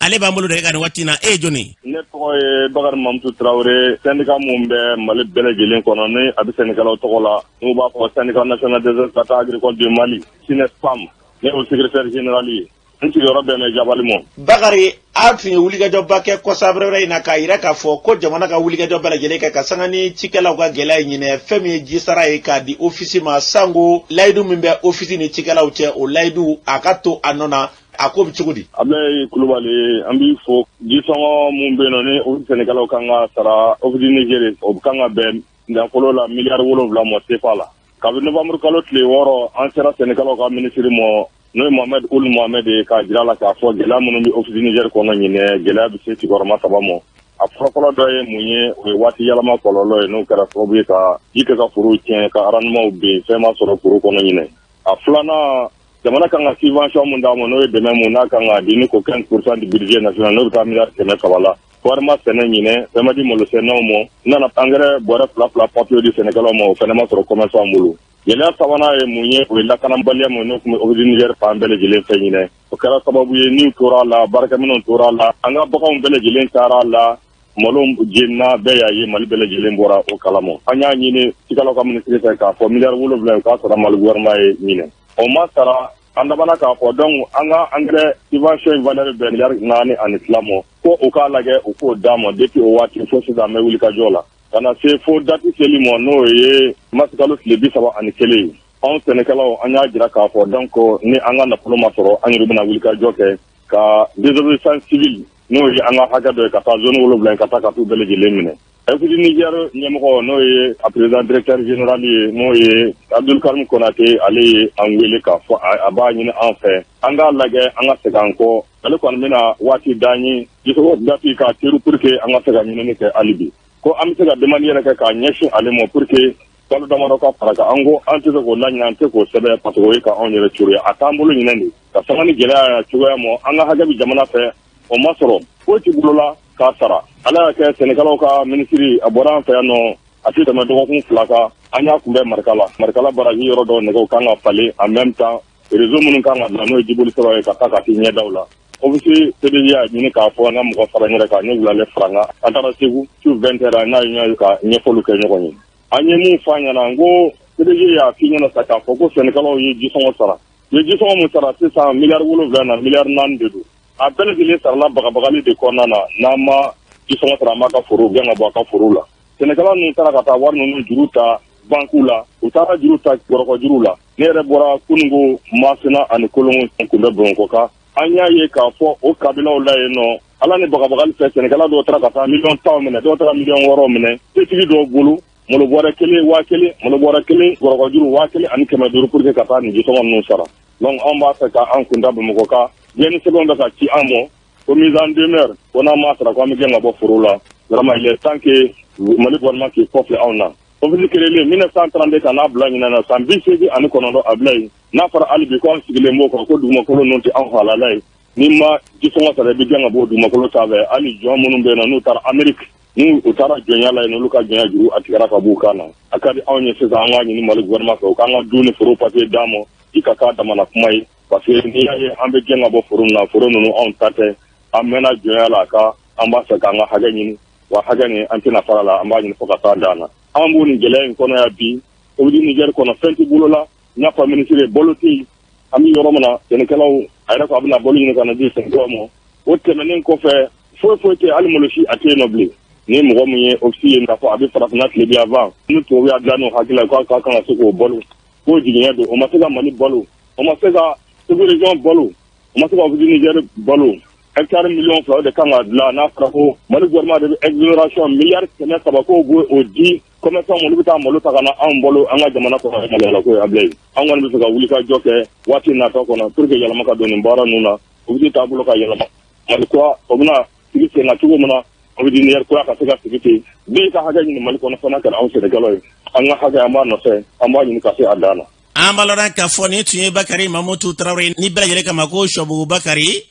Ale b'an bolo de ka nin waati na. E ye jɔni? Ne tɔgɔ ye Bakari Mamutu Tarawele. Syndicat mun bɛ Mali bɛɛ lajɛlen kɔnɔ, ni a bɛ sɛnɛkɛlaw tɔgɔ la, n'u b'a fɔ Syndicat national des exploitants agricoles du Mali, SYNESPAM, ne y'o secrétaire général ye. N sigiyɔrɔ bɛn bɛ Jabali mɔ. Bakari, a tun ye wulikajɔba kɛ kɔsa wɛrɛ in na k'a yira k'a fɔ ko jamana ka wulikajɔ bɛɛ lajɛlen kɛ ka sanga ni cikɛlaw ka gɛlɛya ɲinɛ, fɛn min ye jisara ye k'a di ofisi ma, sanko layidu min bɛ ofisi ni cikɛlaw cɛ, o layidu a ka to a nɔ na. A ko bɛ cogo di? Abulayi Kulubali, an b'i fo. Jisɔngɔ mun bɛ yen nɔ, ni o sɛnɛkɛlaw kan ka sara Office du Niger, o kan ka bɛn nafolo la miliyari 7 mɔ sefa la. Kabini novembre kalo tile 6, an sera sɛnɛkɛlaw ka minisiri mɔ, n'o ye Mohamed Ould Mohamed ye, k'a jira la k'a fɔ gɛlɛya minnu bɛ Office du Niger kɔnɔ ɲinɛ, gɛlɛya bɛ se sigiyɔrɔma saba mɔ. A fɔlɔfɔlɔ dɔ ye mun ye? O ye waati yɛlɛma kɔlɔlɔ ye, n'o kɛra sababu ye ka ji kɛ ka forow tiɲɛ, ka rendement bin, fɛn ma sɔrɔ foro kɔnɔ ɲinɛ. A filanan, jamana kan ka subvention mun d'a ma, n'o ye dɛmɛ mun n'a kan ka di, ni ko 15 % du budget national, n'o bɛ taa miliyari 300 la. Wari ma sɛnɛ ɲinɛ, fɛn ma di malosɛnɛnaw ma. N nana engrais bɔrɛ fila fila papier di sɛnɛkɛlaw ma, o fɛnɛ ma sɔrɔ commerçant bolo. Gɛlɛya sabanan ye mun ye? O ye lakanabaliya mun n'o tun bɛ Office du Niger fan bɛɛ lajɛlen fɛ ɲinɛ. O kɛra sababu ye niw tora a la, baarakɛminɛnw tora a la, an ka baganw bɛɛ lajɛlen taara a la, malo jenina, bɛɛ y'a ye, Mali bɛɛ lajɛlen bɔra o kalama. An y'a ɲini cikɛlaw ka minisiri fɛ k'a fɔ miliyari 7 u k'a sara Mali gouvernement ye ɲinɛ. O ma sara. An labanna k'a fɔ donc an ka engrais subvention in valeur bɛn miliyari 4 ani tila mɔ, ko u k'a lajɛ, u k'o d'a ma. Depuis o waati fo sisan, an bɛ wulikajɔ la ka na se fo date seli mɔ, n'o ye mars kalo tile 31 ye. Anw sɛnɛkɛlaw, an y'a jira k'a fɔ donc ni an ka nafolo ma sɔrɔ, an yɛrɛ bɛna wulikajɔ kɛ ka désobéissance civile, n'o ye an ka hakɛ dɔ ye, ka taa zone 7 ka taa ka t'u bɛɛ lajɛlen minɛ. Office du Niger ɲɛmɔgɔ, n'o ye a président directeur général ye, n'o ye Abdul Karim Konate, ale ye an wele k'a fɔ a b'a ɲini an fɛ an k'a lajɛ, an ka segin an kɔ. Ale kɔni bɛna waati d'an ye, jisɔngɔ date k'a teru, pour que an ka se ka ɲinini kɛ hali bi, ko an bɛ se ka demande yɛrɛ kɛ k'a ɲɛsin ale ma pour que kalo damadɔ ka fara kan. An ko an tɛ se k'o laɲini, an tɛ k'o sɛbɛn, parce que o ye ka anw yɛrɛ coron ye. A t'an bolo ɲinɛ de ka sanga ni gɛlɛya cogoya ma. An ka hakɛ bɛ jamana fɛ, o ma sɔrɔ, foyi t'i bolo la k'a sara. Ala y'a kɛ, sɛnɛkɛlaw ka minisiri, a bɔra an fɛ yan nɔ, a tɛ tɛmɛ dɔgɔkun 2 kan, an y'a kunbɛn Marikala. Marikala baraji yɔrɔ dɔw nɛgɛw kan ka falen, en même temps réseau minnu kan ka bila, n'o ye jiboli siraw ye ka taa ka t'i ɲɛdaw la. Office PDG y'a ɲini k'a fɔ an ka mɔgɔ fara n yɛrɛ kan, n ye wulale fara n kan, an taara Segu su 20 heures, n'a ye ɲɔgɔn ye ka ɲɛfɔliw kɛ ɲɔgɔn ye. An ye mun fɔ a ɲɛna? N ko PDG y'a f'i ɲɛna sa k'a fɔ ko sɛnɛkɛlaw ye jisɔngɔ sara. U ye jisɔngɔ mun sara sisan, miliyari 7 na, miliyari 4 de don. A bɛɛ lajɛlen sarala bagabagali de kɔnɔna na. N'an ma jisɔngɔ sara, an b'a ka foro gɛn ka bɔ a ka foro la. Sɛnɛkɛla ninnu taara ka taa wari ninnu juru ta banques la, u taara juru ta gɔrɔkɔ juru la. Ne yɛrɛ bɔra kununko Masina ani Kolongo kun bɛ Bamakɔ kan. An y'a ye k'a fɔ o kabilaw la yen nɔ, Ala ni bagabagali fɛ, sɛnɛkɛla dɔw taara ka taa miliyɔn 10 minɛ, dɔw taara miliyɔn 6 minɛ setigi dɔw bolo, malo bɔrɛ kelen 1000, malo bɔrɛ kelen gɔrɔkɔ juru 1500, pour que ka taa nin jisɔngɔ ninnu sara. Donc anw b'a fɛ ka an kun da Bamakɔ kan. Gɛnni sɛbɛnw bɛ ka ci an ma ko mise en demeure, ko n'an m'a sara, ko an bɛ gɛn ka bɔ foro la. Vraiment, il est temps que Mali gouvernement k'i kɔfilɛ anw na. Office créé 1932 ka n'a bila ɲinɛ na, san 89 a bila yen. N'a fɔra hali bi ko an sigilen b'o kan ko dugumakolo ninnu tɛ anw halala ye, n'i ma jisɔngɔ sara, i bɛ gɛn ka bɔ o dugumakolo sanfɛ. Hali jɔn minnu bɛ yen nɔ, n'u taara Amérique, n'u u taara jɔnya la yen, olu ka jɔnya juru a tigɛra ka b'u kan na. A ka di anw ye sisan, an k'a ɲini Mali gouvernement fɛ, u k'an ka du ni foro papier d'an ma, i ka k'a damana kuma ye, parce que n'i y'a ye an bɛ gɛn ka bɔ foro na, foro ninnu anw ta tɛ, an mɛnna jɔnya la. A ka an b'a fɛ k'an ka hakɛ ɲini. Wa hakɛ nin, an tɛna fara la, an b'a ɲini fo ka taa dan na. An b'o nin gɛlɛya in kɔnɔ yan bi, Office du Niger kɔnɔ, fɛn tɛ bolo la. N y'a fɔ minisiri ye, balo tɛ yen. An bɛ yɔrɔ min na, sɛnɛkɛlaw, a yɛrɛ ko a bɛna balo ɲini ka na di sɛnɛkɛlaw ma. O tɛmɛnen kɔfɛ, foyi foyi tɛ, hali malosi a tɛ yen nɔ bilen. Ni mɔgɔ min ye office ye k'a fɔ a bɛ farafinna tilebinyanfan ni tubabu y'a dilan n'o hakili la k'a kan ka se k'o balo, k'o jigiɲɛ don, o ma se ka Mali balo, o ma se ka sous région balo, o ma se ka Office du Niger balo. Hectare 2 millions o de kan ka dilan. N'a fɔra ko Mali gouvernement de bɛ exonération miliyari 300 k'o b'o o di commerçant ma, olu bɛ taa malo ta ka na anw balo an ka jamana kɔnɔ, maloyala ko ye. Abilaye, an kɔni bɛ fɛ ka wuli ka jɔ kɛ waati natɔ kɔnɔ pour que yɛlɛma ka don nin baara ninnu na, office taabolo ka yɛlɛma, Mali kura o bɛna sigi sen kan cogo min na, Office du Niger kura ka se ka sigi ten. Bɛɛ ka hakɛ ɲini Mali kɔnɔ, fana kɛra anw sɛnɛkɛlaw ye, an ka hakɛ an b'a nɔfɛ, an b'a ɲini ka se a dan na. An b'a lɔn k'a fɔ nin tun ye Bakari Mamutu Tarawele ni bɛɛ lajɛlen kama ko Sɔbugu Bakari.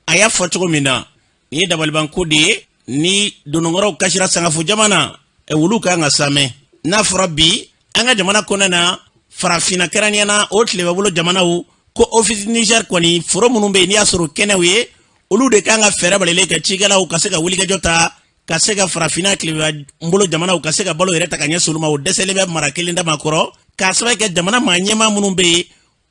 A y'a fɔ cogo min na, nin ye dabalibanko de ye. Ni dononkɔrɔw kasira sangafo jamana, wulu kan ka samɛ. N'a fɔra bi an ka jamana kɔnɔ na, farafinna kɛrɛnkɛrɛnnenya na, o tilebabolo jamanaw ko Office Niger kɔni, foro minnu bɛ yen n'i y'a sɔrɔ kɛnɛw ye, olu de kan ka fɛɛrɛ balelen ka cikɛlaw ka se ka wulikajɔ ta ka se ka farafinna tilebolo jamanaw ka se ka balo yɛrɛ ta ka ɲɛsin olu ma. O dɛsɛlen bɛ mara kelen dama kɔrɔ, k'a sababu kɛ jamana maa ɲɛmaa minnu bɛ yen,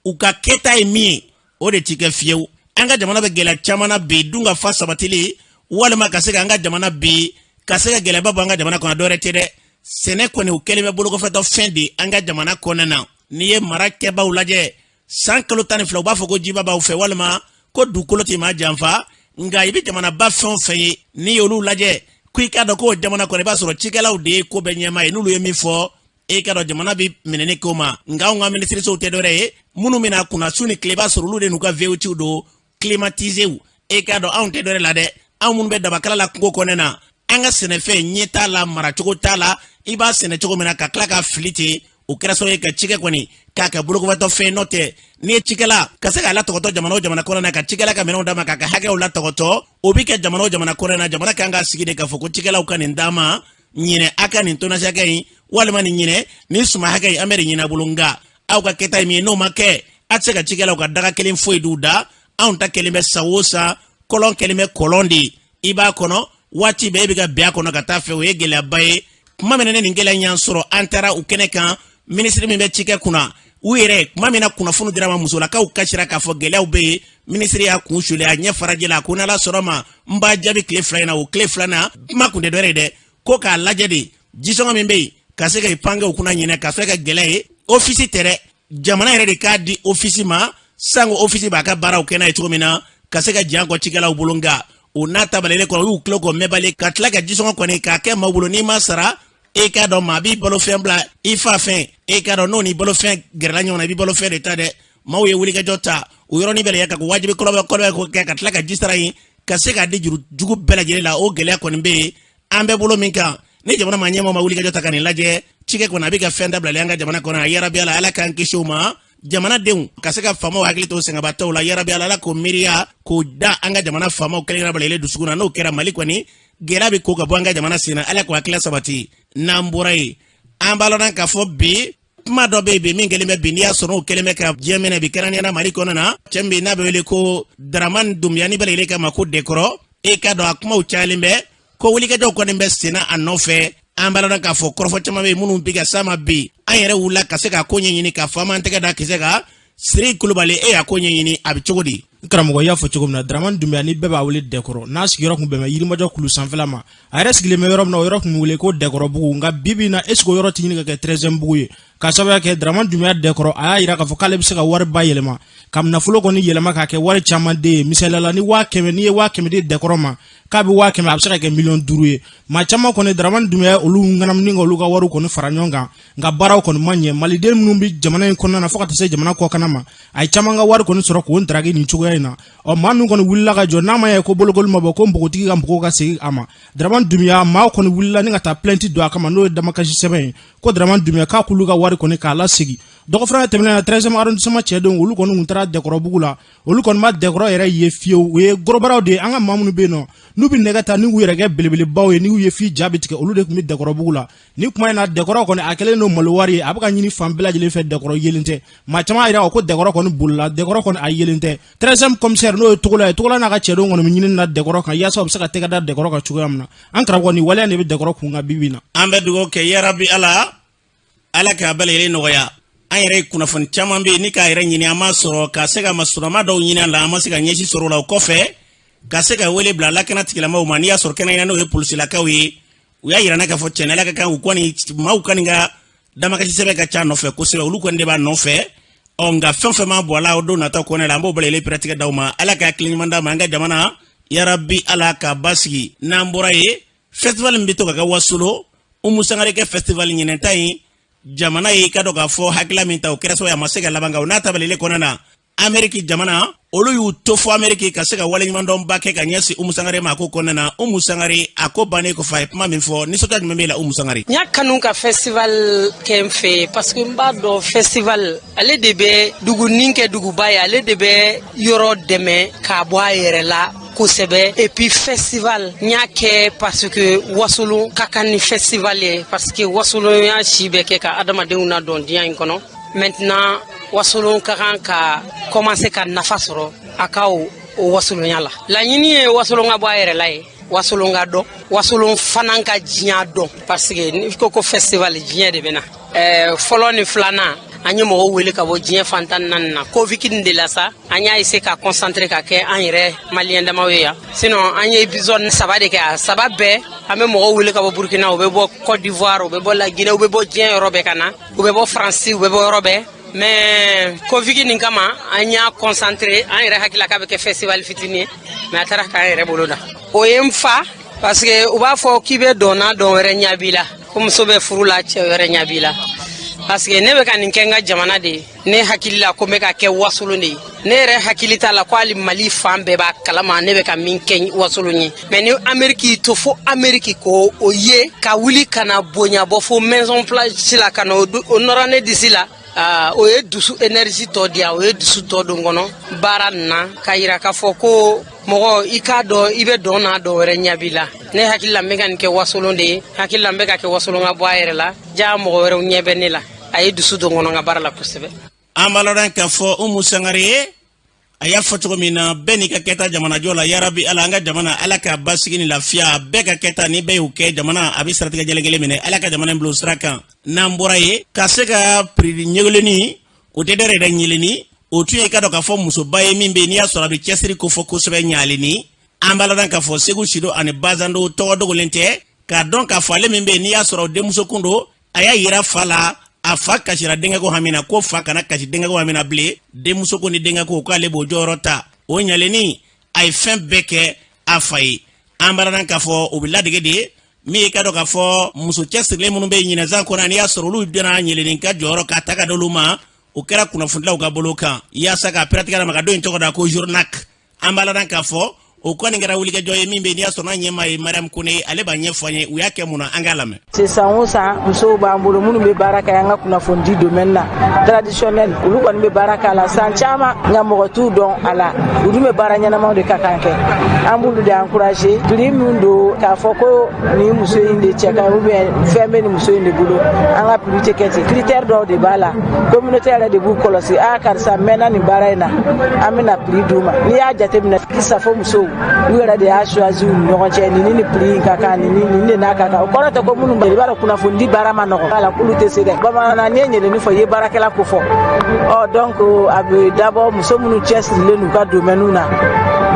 u ka kɛta ye min ye, o de ti kɛ fiyewu. An ka jamana bɛ gɛlɛya caman na bi, dun ka fa sabatili walima ka se ka an ka jamana bi ka se ka gɛlɛyaba bɔ an ka jamana kɔnɔ, dɔwɛrɛ tɛ dɛ, sɛnɛ kɔni o kɛlen bɛ bolokɔfɛtɔ fɛn de an ka jamana kɔnɔna na. N'i ye mara kɛbaw lajɛ, san kalo 12, u b'a fɔ ko jiba b'aw fɛ walima ko dugukolo tɛ maa janfa. Nka i bɛ jamanaba fɛn o fɛn ye, n'i y'olu lajɛ ko i k'a dɔn k'o jamana kɔnɔ, i b'a sɔrɔ cikɛlaw de ye ko bɛɛ ɲɛmaa ye. N'olu ye min fɔ, e k'a dɔn jamana bɛ minɛni k'o ma. Nka anw ka minisirisow tɛ dɔwɛrɛ ye, minnu bɛna kunna su ni tile, i b'a sɔrɔ olu de n'u ka V8 don climatiséw. E k'a dɔn anw tɛ dɔwɛrɛ la dɛ, anw minnu bɛ dabakala la kungo kɔnɔna na, an ka sɛnɛfɛn ɲɛ t'a la, maracogo t'a la. I b'a sɛnɛ cogo min na ka tila ka fili ten, o kɛra sababu ye ka cikɛ kɔni k'a kɛ bolokɔfɛtɔ fɛn. N'o tɛ, n'i ye cikɛla ka se k'a latɔgɔtɔ jamana o jamana kɔnɔna na, ka cikɛla ka minɛnw d'a ma, k'a ka hakɛw latɔgɔtɔ, o bɛ kɛ jamana o jamana kɔnɔna na, jamana kan ka sigi de k'a fɔ ko cikɛlaw ka nin d'a ma ɲinɛ, a ka nin tonnage hakɛ in walima nin ɲinɛ nin suma hakɛ in, an bɛ de ɲini a bolo. Nka aw ka kɛta ye min ye, n'o ma kɛ, a tɛ se ka cikɛlaw ka daga kelen foyi d'u da. Anw ta kɛlen bɛ san o san, kɔlɔn kɛlen bɛ kɔlɔn de ye, i b'a kɔnɔ waati bɛɛ, e bɛ ka bin a kɔnɔ ka taa fɛ. O ye gɛlɛyaba ye. Kuma min na ne nin gɛlɛya in y'an sɔrɔ, an taara u kɛnɛ kan, minisiri min bɛ cikɛ kunna, u yɛrɛ kuma min na kunnafoni dira ma, musolakaw kasira k'a fɔ gɛlɛyaw bɛ yen. Minisiri y'a kun suli, a ɲɛ farajɛ la, a ko n'ala sɔnna ma, n b'a jaabi tile 2 in na. O tile 2 na, kuma kun tɛ dɔwɛrɛ ye dɛ, ko k'a lajɛ de jisɔngɔ min bɛ yen ka se ka i pange u kunna ɲinɛ ka se ka gɛlɛya ye. Ofisi tɛ dɛ, jamana yɛrɛ de k'a di ofisi ma, sango ofisi b'a ka baaraw kɛ n'a ye cogo min na ka se ka jan kɔ cikɛlaw bolo. Nka o n'a ta balalen kɔnɔ, u y'u tulo kɔ mɛnbali ka tila ka jisɔngɔ kɔni k'a kɛ maaw bolo. N'i ma sara, e k'a dɔn maa b'i balofɛn bila i fa fɛn, e k'a dɔn n'o ni balofɛn gɛrɛla ɲɔgɔn na, i b'i balofɛn de ta dɛ. Maaw ye wulikajɔ ta o yɔrɔnin bɛɛ la ka ko wajibi kɔlɔbɛ kɔlɔbɛ ko kɛ ka tila ka ji sara yen ka se k'a di juru jugu bɛɛ lajɛlen la. O gɛlɛya kɔni bɛ yen an bɛɛ bolo min kan, ni jamana maa ɲɛmaaw ma wulikajɔ ta ka nin lajɛ, cikɛ kɔni a bɛ ka fɛn dabilalen an ka jamana kɔnɔ. A yarabi Ala, Ala k'an kisi o ma. Jamanadenw ka se ka faamaw hakili to sɛgɛnbatɔw la, yarabi Ala, Ala k'o miiriya k'o da an ka jamana faamaw kelen-kelenna bɛɛ lajɛlen dusukun na. N'o kɛra, Mali kɔni gɛlɛya bɛ ko ka bɔ an ka jamana sen na. Ala k'o hakilila sabati. N'an bɔra yen, an b'a lɔn k'a fɔ bi kuma dɔ bɛ yen bi min kɛlen bɛ bi, n'i y'a sɔrɔ o kɛlen bɛ ka diɲɛ minɛ bi, kɛrɛnkɛrɛnnenya la Mali kɔnɔ na, cɛ min bɛ yen n'a bɛ wele ko Daramani Dunbiya, ni bɛɛ lajɛlen k'a ma ko Dɛkɔrɔ. E k'a dɔn a kumaw cayalen bɛ ko wulikajɔw kɔni bɛ senna a nɔfɛ. An b'a lɔn k'a fɔ kɔrɔfɔ caman bɛ yen minnu bɛ ka s'a ma bi. An yɛrɛ wulila ka se k'a ko ɲɛɲini k'a fɔ, an b'an tɛgɛ da kisɛ kan. Siriki Kulubali, e y'a ko ɲɛɲini, a bɛ cogo di? N karamɔgɔ, i y'a fɔ cogo min na, Dramani Dunbiya ni bɛɛ b'a wele Dɛkɔrɔ, n'a sigiyɔrɔ kun bɛn bɛ Yirimajɔ kulu sanfɛla ma. A yɛrɛ sigilen bɛ yɔrɔ min na, o yɔrɔ kun bɛ wele ko Dɛkɔrɔbugu, nka bi bi in na, est-ce que o yɔrɔ tɛ ɲini ka kɛ 13e bugu ye? K'a sababuya kɛ Dramani Dunbiya Dɛkɔrɔ, a y'a yira k'a fɔ k'ale bɛ se ka wari ba yɛlɛma, ka nafolo kɔni yɛlɛma k'a kɛ wari caman den ye. Misaliya la, ni 100 000, n'i ye 100 000 di Dɛkɔrɔ ma, k'a bɛ 100 000, a bɛ se ka kɛ 5 miliyɔn ye. Maa caman kɔni, Dramani Dunbiya olu ŋanamuni ka olu ka wariw kɔni fara ɲɔgɔn kan, nka baaraw kɔni ma ɲɛ. Maliden minnu bɛ jamana in kɔnɔna na fo ka taa se jamana kɔkanna ma, a ye caman ka wari kɔni sɔrɔ k'o daraki nin cogoya in na. Ɔ, maa ninnu kɔni wulila ka jɔ, n'a ma ye ko bolokoli ma bɔ, ko npogotigi ka npogo ka segin a ma. Dramani Dunbiya maaw kɔni wulila ni ka taa plainte don a kama, n'o ye damakasi sɛbɛn ye, ko Dramani Dunbiya k'a k'olu ka wari kɔni k'a lasegin. Dɔgɔfura tɛmɛnen na, 13e arrondissement cɛdenw, olu kɔni tun taara Dɛkɔrɔbugu la. Olu kɔni ma Dɛkɔrɔ yɛrɛ ye fiyewu. U ye gɔrɔbaraw de ye. An ka maa minnu bɛ yen nɔ, n'u bɛ nɛgɛ ta, n'u yɛrɛ kɛ belebelebaw ye, n'u ye f'i ja bɛ tigɛ, olu de tun bɛ Dɛkɔrɔbugu la. Ni kuma in na, Dɛkɔrɔ kɔni a kɛlen don malo wari ye, a bɛ ka ɲini fan bɛɛ lajɛlen fɛ. Dɛkɔrɔ yelen tɛ. Maa caman y'a jira ko Dɛkɔrɔ kɔni bolila, Dɛkɔrɔ kɔni a yelen tɛ. 13e commissaire, n'o ye Togola ye, Togola n'a ka cɛdenw kɔni bɛ ɲini na Dɛkɔrɔ kan, yaasa u bɛ se ka tɛgɛ da Dɛkɔrɔ kan cogoya min na. An karamɔgɔ, nin waleya de bɛ Dɛkɔrɔ kun kan bi bi in na. An bɛ dugawu kɛ, yarabi Ala, Ala k'a bɛɛ lajɛlen nɔgɔya. An yɛrɛ ye kunnafoni caman bɛ yen ni k'a yɛrɛ ɲini, an m'a sɔrɔ ka se ka masurama dɔw ɲini a la, an ma se ka ɲɛsi sɔrɔ o la. O kɔfɛ, ka se ka wele bila lakana tigilamɔgɔw ma, n'i y'a sɔrɔ kɛnɛya, n'o ye polisilakaw ye, u y'a yira n na k'a fɔ tiɲɛ na, Ala ka kan, u kɔni maaw kɔni ka damakasi sɛbɛn ka ca nɔfɛ kosɛbɛ, olu kɔni de b'a nɔfɛ. Ɔ nka fɛn fɛn ma bɔ a la, o don nata kɔnɛ la, an b'o bɛɛ lajɛlen pɛrɛtigɛ d'aw ma. Ala ka hakili ɲuman d'a ma, an ka jamana, yarabi Ala ka basigi. N'an bɔra yen, festival min bɛ to ka kɛ Wasolo, Umu Sangare kɛ festival, ɲinɛn ta in, jamana ye ka dɔn k'a fɔ hakilila min ta, o kɛra sababu ye a ma se ka laban. Kan o n'a ta bɛɛ kɔnɔna na, Ameriki jamana, olu y'u to fo Ameriki ka se ka waleɲumandɔnba kɛ ka ɲɛsin Umu Sangare ma a ko kɔnɔna na. Umu Sangare, a ko bannen kɔfɛ, a ye kuma min fɔ, nisɔndiya jumɛn b'e la, Umu Sangare? N y'a kanu ka festival kɛ n fɛ, parce que n b'a dɔn festival ale de bɛ dugunin kɛ duguba ye, ale de bɛ yɔrɔ dɛmɛ k'a bɔ a yɛrɛ la kosɛbɛ. Et puis festival n y'a kɛ parce que Wasolon ka kan ni festival ye, parce que Wasolon y'a si bɛɛ kɛ ka adamadenw nadɔn diɲɛ in kɔnɔ. Maintenant Wasolon ka kan ka commencer ka nafa sɔrɔ a ka o wasolonya la. Laɲini ye Wasolon ka bɔ a yɛrɛ la ye, Wasolon ka dɔn, Wasolon fana ka diɲɛ dɔn, parce que n'i ko ko festival, diɲɛ de bɛ na. Fɔlɔ ni filanan, an ye mɔgɔw wele ka bɔ diɲɛ fan 14 na. Covid nin de la sa, an y'a essayer ka concentrer ka kɛ an yɛrɛ maliyɛn damaw ye yan. Sinon an ye épisode saba de kɛ, a saba bɛɛ an bɛ mɔgɔw wele ka bɔ Burkina, u bɛ bɔ Côte d'Ivoire, u bɛ bɔ La Guinée, u bɛ bɔ diɲɛ yɔrɔ bɛɛ ka na, u bɛ bɔ Faransi, u bɛ bɔ yɔrɔ bɛɛ. Mais Covid nin kama, an y'a concentré. An yɛrɛ hakili la k'a bɛ kɛ festival fitinin ye, mais a taara k'an yɛrɛ bolo da. O ye n fa, parce que u b'a fɔ k'i bɛ dɔn na, dɔn wɛrɛ ɲɛ b'i la, ko muso bɛ furu la, cɛ wɛrɛ ɲɛ b'i la, parce que ne bɛ ka nin kɛ n ka jamana de ye. Ne hakili la ko n bɛ ka kɛ Wasolon de ye. Ne yɛrɛ hakili t'a la ko hali Mali fan bɛɛ b'a kalama ne bɛ ka min kɛ Wasolon ye. Mais ni Ameriki y'i to fo Ameriki ko o ye ka wuli ka na bonya bɔ fo Maison Blanche la, ka na o nɔrɔ ne disi la, o ye dusu énergie tɔ di yan, o ye dusu tɔ don kɔnɔ baara nin na, ka yira k'a fɔ ko mɔgɔ i k'a dɔn i bɛ dɔn n'a dɔn wɛrɛ ɲɛ b'i la. Ne hakili la n bɛ ka nin kɛ Wasolon de ye, hakili la n bɛ ka kɛ Wasolon ka bɔ a yɛrɛ la, ja mɔgɔ wɛrɛw ɲɛ bɛ ne la. A ye dusu don kɔnɔ n ka baara la kosɛbɛ. An b'a lɔn k'a fɔ Umu Sangare ye, a y'a fɔ cogo min na, bɛɛ n'i ka kɛta jamanajɔ la. Yarabi Ala, an ka jamana, Ala ka basigi ni lafiya. Bɛɛ ka kɛta, ni bɛɛ y'o kɛ, jamana a bɛ siratigɛ jɛlen minɛ. Ala ka jamana in bila o sira kan. N'an bɔra yen, ka se ka prix ɲɛgɛlɛni, o tɛ dɛ yɛrɛ ɲɛlɛni, o tun ye ka dɔn k'a fɔ musoba ye min bɛ yen, n'i y'a sɔrɔ a bɛ cɛsiri ko fɔ kosɛbɛ ɲalenni. An b'a ladɔn k'a fɔ Segu Sido ani Bazando tɔgɔ dogolen tɛ, k'a dɔn k'a fɔ ale min bɛ yen, n'i y'a sɔrɔ denmuso kun don, a y'a yira fa la, a fa kasira denkɛ ko hami na, ko fa kana kasi denkɛ ko hami na bilen. Denmuso ko ni denkɛ ko k'ale b'o jɔyɔrɔ ta, o ɲalenni a ye fɛn bɛɛ kɛ a fa ye. An b'a ladɔn k'a fɔ o bɛ ladege de ye min ye, ka dɔn k'a fɔ muso cɛsirilen minnu bɛ ɲinɛzan kɔnɔ, n'i y'a sɔrɔ olu bɛna ɲɛlɛnni ka jɔyɔrɔ k'a ta ka d'olu ma, o kɛra kunnafonidilaw ka bolo kan, yaasa ka pɛrɛtigɛ ma ka don in tɔgɔ da ko Journac. An b'a ladɔn k'a fɔ o kɔni kɛra wulikajɔ ye min bɛ, n'i y'a sɔrɔ n'a ɲɛmaa ye Mariam Kone, ale b'a ɲɛfɔ an ye u y'a kɛ mun na. An k'a lamɛn. San o san, musow b'an bolo minnu bɛ baara kɛ an ka kunnafonidi domaine na traditionnel. Olu kɔni bɛ baara k'a la san caman, nka mɔgɔ t'u dɔn a la. U dun bɛ baara ɲɛnamaw de ka kan kɛ. An b'olu de encourager. Prix min don k'a fɔ ko nin muso in de cɛ ka ɲi ou bien fɛn bɛ nin muso in de bolo, an ka prix tɛ kɛ ten. Critère dɔw de b'a la, communauté yɛrɛ de b'u kɔlɔsi: a karisa mɛnna nin baara in na, an bɛna prix d'u ma. N'i y'a jateminɛ, safo musow u yɛrɛ de y'a choisi u ni ɲɔgɔn cɛ, nin ni nin prix in ka kan, nin ni nin de n'a ka kan. O kɔrɔ tɛ ko minnu i b'a dɔn kunnafonidi baara ma nɔgɔn a la, k'olu tɛ se dɛ. Bamanan na, n'i ye ɲɛlɛni fɔ, i ye baarakɛla ko fɔ. Ɔ donc a bɛ dabɔ muso minnu cɛsirilen n'u ka domaine na,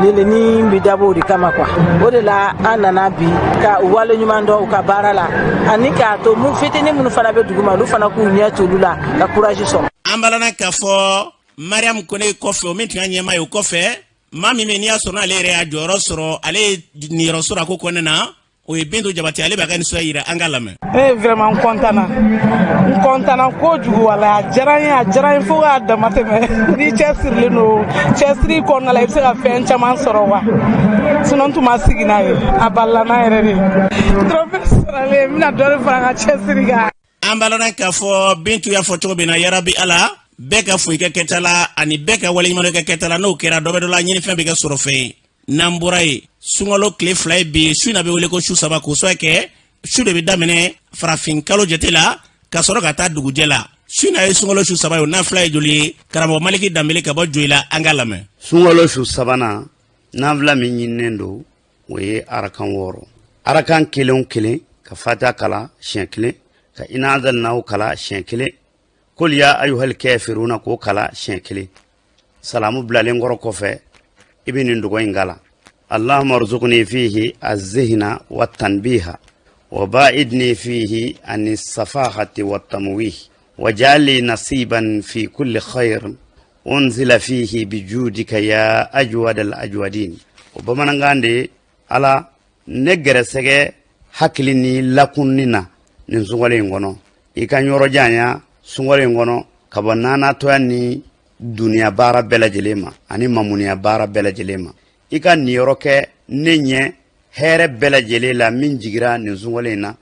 ɲɛlɛni bɛ dabɔ o de kama quoi. O de la an nana bi ka u waleɲuman dɔn u ka baara la, ani k'a to mun fitinin minnu fana bɛ dugu ma, olu fana k'u ɲɛ t'olu la ka courage sɔrɔ. An b'a ladɔn k'a fɔ Mariam Kone kɔfɛ, o min tun y'a ɲɛmaa ye, o kɔfɛ, maa min bɛ, n'i y'a sɔrɔ n'ale yɛrɛ y'a jɔyɔrɔ sɔrɔ, ale ye niyɔrɔ sɔrɔ a ko kɔnɔna na, o ye Bintu Jabate. Ale b'a ka nisɔndiya yira, an k'a lamɛn. Ne vraiment n content na, n content na kojugu. Wala a diyara n ye, a diyara n ye fo k'a dama tɛmɛ. N'i cɛsirilen don, cɛsiri kɔnɔna la, i bɛ se ka fɛn caman sɔrɔ quoi. Sinon n tun ma sigi n'a ye, a balila n'a yɛrɛ de. Trophée sɔrɔlen, n bɛna dɔ de fara n ka cɛsiri kan. An b'a lɔn k'a fɔ Bintu y'a fɔ cogo min na, yarabi Ala, bɛɛ ka fo i ka kɛta la ani bɛɛ ka waleɲuman i ka kɛta la. N'o kɛra, dɔ bɛ dɔ la, ɲinifɛn bɛ kɛ sɔrɔ fɛn ye. N'an bɔra yen, sunkalo tile 2 ye bi. Su in na bɛ wele ko su 3, k'o sababu kɛ su de bɛ daminɛ farafin kalo jate la ka sɔrɔ ka taa dugujɛ la. Su in na ye sunkalo su 3 ye. O nafila ye joli ye? Karamɔgɔ Maliki Danbele ka bɔ Joyila, an k'a lamɛn. Sunkalo su sabanan nafila min ɲininen don, o ye arakan 6. Arakan kelen o kelen, ka fatiha kalan siɲɛ kelen, ka ina anzalnahu kalan siɲɛ kelen, kul ya ayuhal kafiruna k'o kalan siɲɛ kelen. Salamu bilalen kɔrɔ kɔfɛ, i bɛ nin duga in kalan: allahumma rzuqni fihi azihna wa tanbiha wa ba'idni fihi ani safahati wa tamwih waj'alli nasiban fi kulli khair unzila fihi bijudika ya ajwadal ajwadin. O bamanankan de: Ala, ne gɛrɛsɛgɛ hakili ni lakunni na nin sunkalo in kɔnɔ, i ka n yɔrɔ janya sunkalo in kɔnɔ ka bɔ nanatɔya ni duniya baara bɛɛ lajɛlen ma ani mamuniya baara bɛɛ lajɛlen ma. I ka niyɔrɔ kɛ ne ɲɛ hɛrɛ bɛɛ lajɛlen la min jigira nin sunkalo in na.